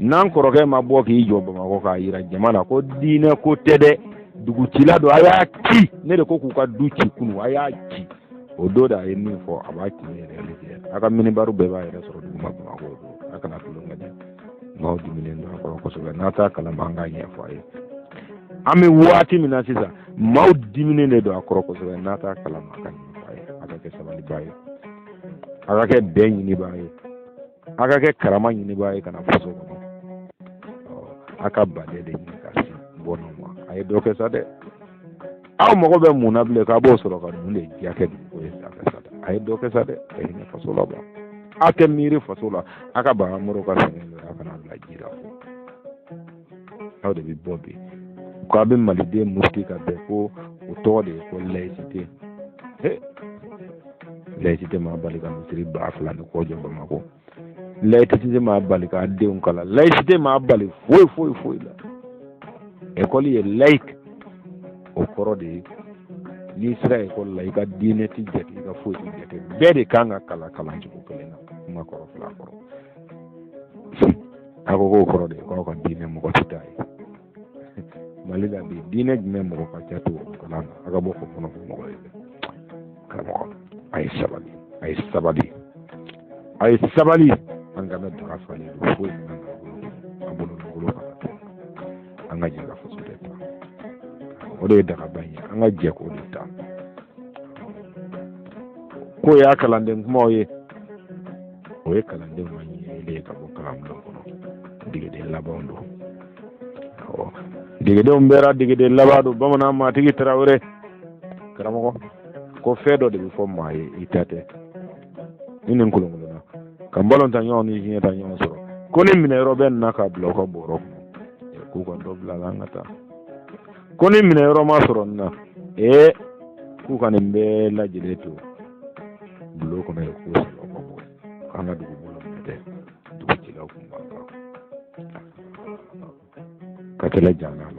n'an kɔrɔkɛ ma bɔ k'i jɔ Bamakɔ k'a yira jama la ko diinɛ ko tɛ dɛ, dugutila don, a y'a ci. Ne de ko k'u ka du ci kunu, a y'a ci. O don de a ye min fɔ, a b'a tiɲɛ yɛrɛ réaliser. A ka minibaru bɛɛ b'a yɛrɛ sɔrɔ duguma Bamakɔ o don. A kana tulonkɛ dɛ, maaw diminen don a kɔrɔ kosɛbɛ. N'a t'a kalama, an k'a ɲɛfɔ a ye. An bɛ waati min na sisan, maaw diminen de don a kɔrɔ kosɛbɛ. N'a t'a kalama, a ka ɲɛfɔ a ye. A ka kɛ sabalibaa ye, a ka kɛ bɛn ɲinibaa ye, a ka kɛ karama ɲinibaa ye ka na faso kɔnɔ. A ka baden de ɲini ka se bɔ ma. A ye dɔ kɛ sa dɛ. Aw mago bɛ mun na bilen k'a b'o sɔrɔ ka ninnu de diya kɛ dugu ye sa sa dɛ. A ye dɔ kɛ sa dɛ, ka hinɛ faso la ban. Aw tɛ miiri faso la. A ka Baba Moro ka sɛgɛn a kana bila ji la. Fo aw de bɛ bɔ bi k'a bɛ maliden muruti ka bɛn ko o tɔgɔ de ye ko laïcité. Laïcité m'a bali ka misiri 2000 ni kɔ jɔ Bamakɔ. Laïcité m'a bali k'a denw kalan. Laïcité m'a bali foyi foyi foyi la. Ekɔli ye laïque, o kɔrɔ de ye n'i sera ekɔli la, i ka diinɛ ti jate, i ka foyi ti jate. Bɛɛ de kan ka kalan kalancogo kelen na. Kuma kɔrɔ fila kɔrɔ, a ko k'o kɔrɔ de ye k'aw ka diinɛ mɔgɔ tɛ taa ye Mali la bi. Diinɛ jumɛn mɔgɔ ka ca tubabu kalan na? A ka bɔ k'o kɔnɔ fɔ mɔgɔ ye dɛ. Karamɔgɔ, a ye sabali, a ye sabali, a ye sabali. An ka mɛn daga falen don, foyi kana na bolo a bolo lankolon kana to. An ka jɛ ka faso de ta, o de ye dagaba in ye. An ka jɛ k'o de ta. K'o y'a kalanden kumaw ye, o ye kalandenw ka ɲɛyɛlɛ ye ka bɔ kalanbulon kɔnɔ. Degeden labanw don. Awɔ, degedenw bɛɛ ra degeden laban don. Bamanan maatigi Tarawele karamɔgɔ ko fɛn dɔ de bɛ fɔ maa ye, i ta tɛ. Ni nin kolonkolonna ka balontan ɲɔgɔn ni diɲɛ ta ɲɔgɔn sɔrɔ, ko ni minɛyɔrɔ bɛ nin na k'a bila u ka bɔrɔ kɔnɔ, k'u ka dɔ bila la an ka taa. Ko ni minɛyɔrɔ ma sɔrɔ nin na, ee k'u ka nin bɛɛ lajɛlen to bulon kɔnɔ yen, k'u sɔrɔ ka bɔ k'an ka dugu bolo minɛ dɛ. Dugu cilaw kun b'an kan ka kɛlɛ jan na.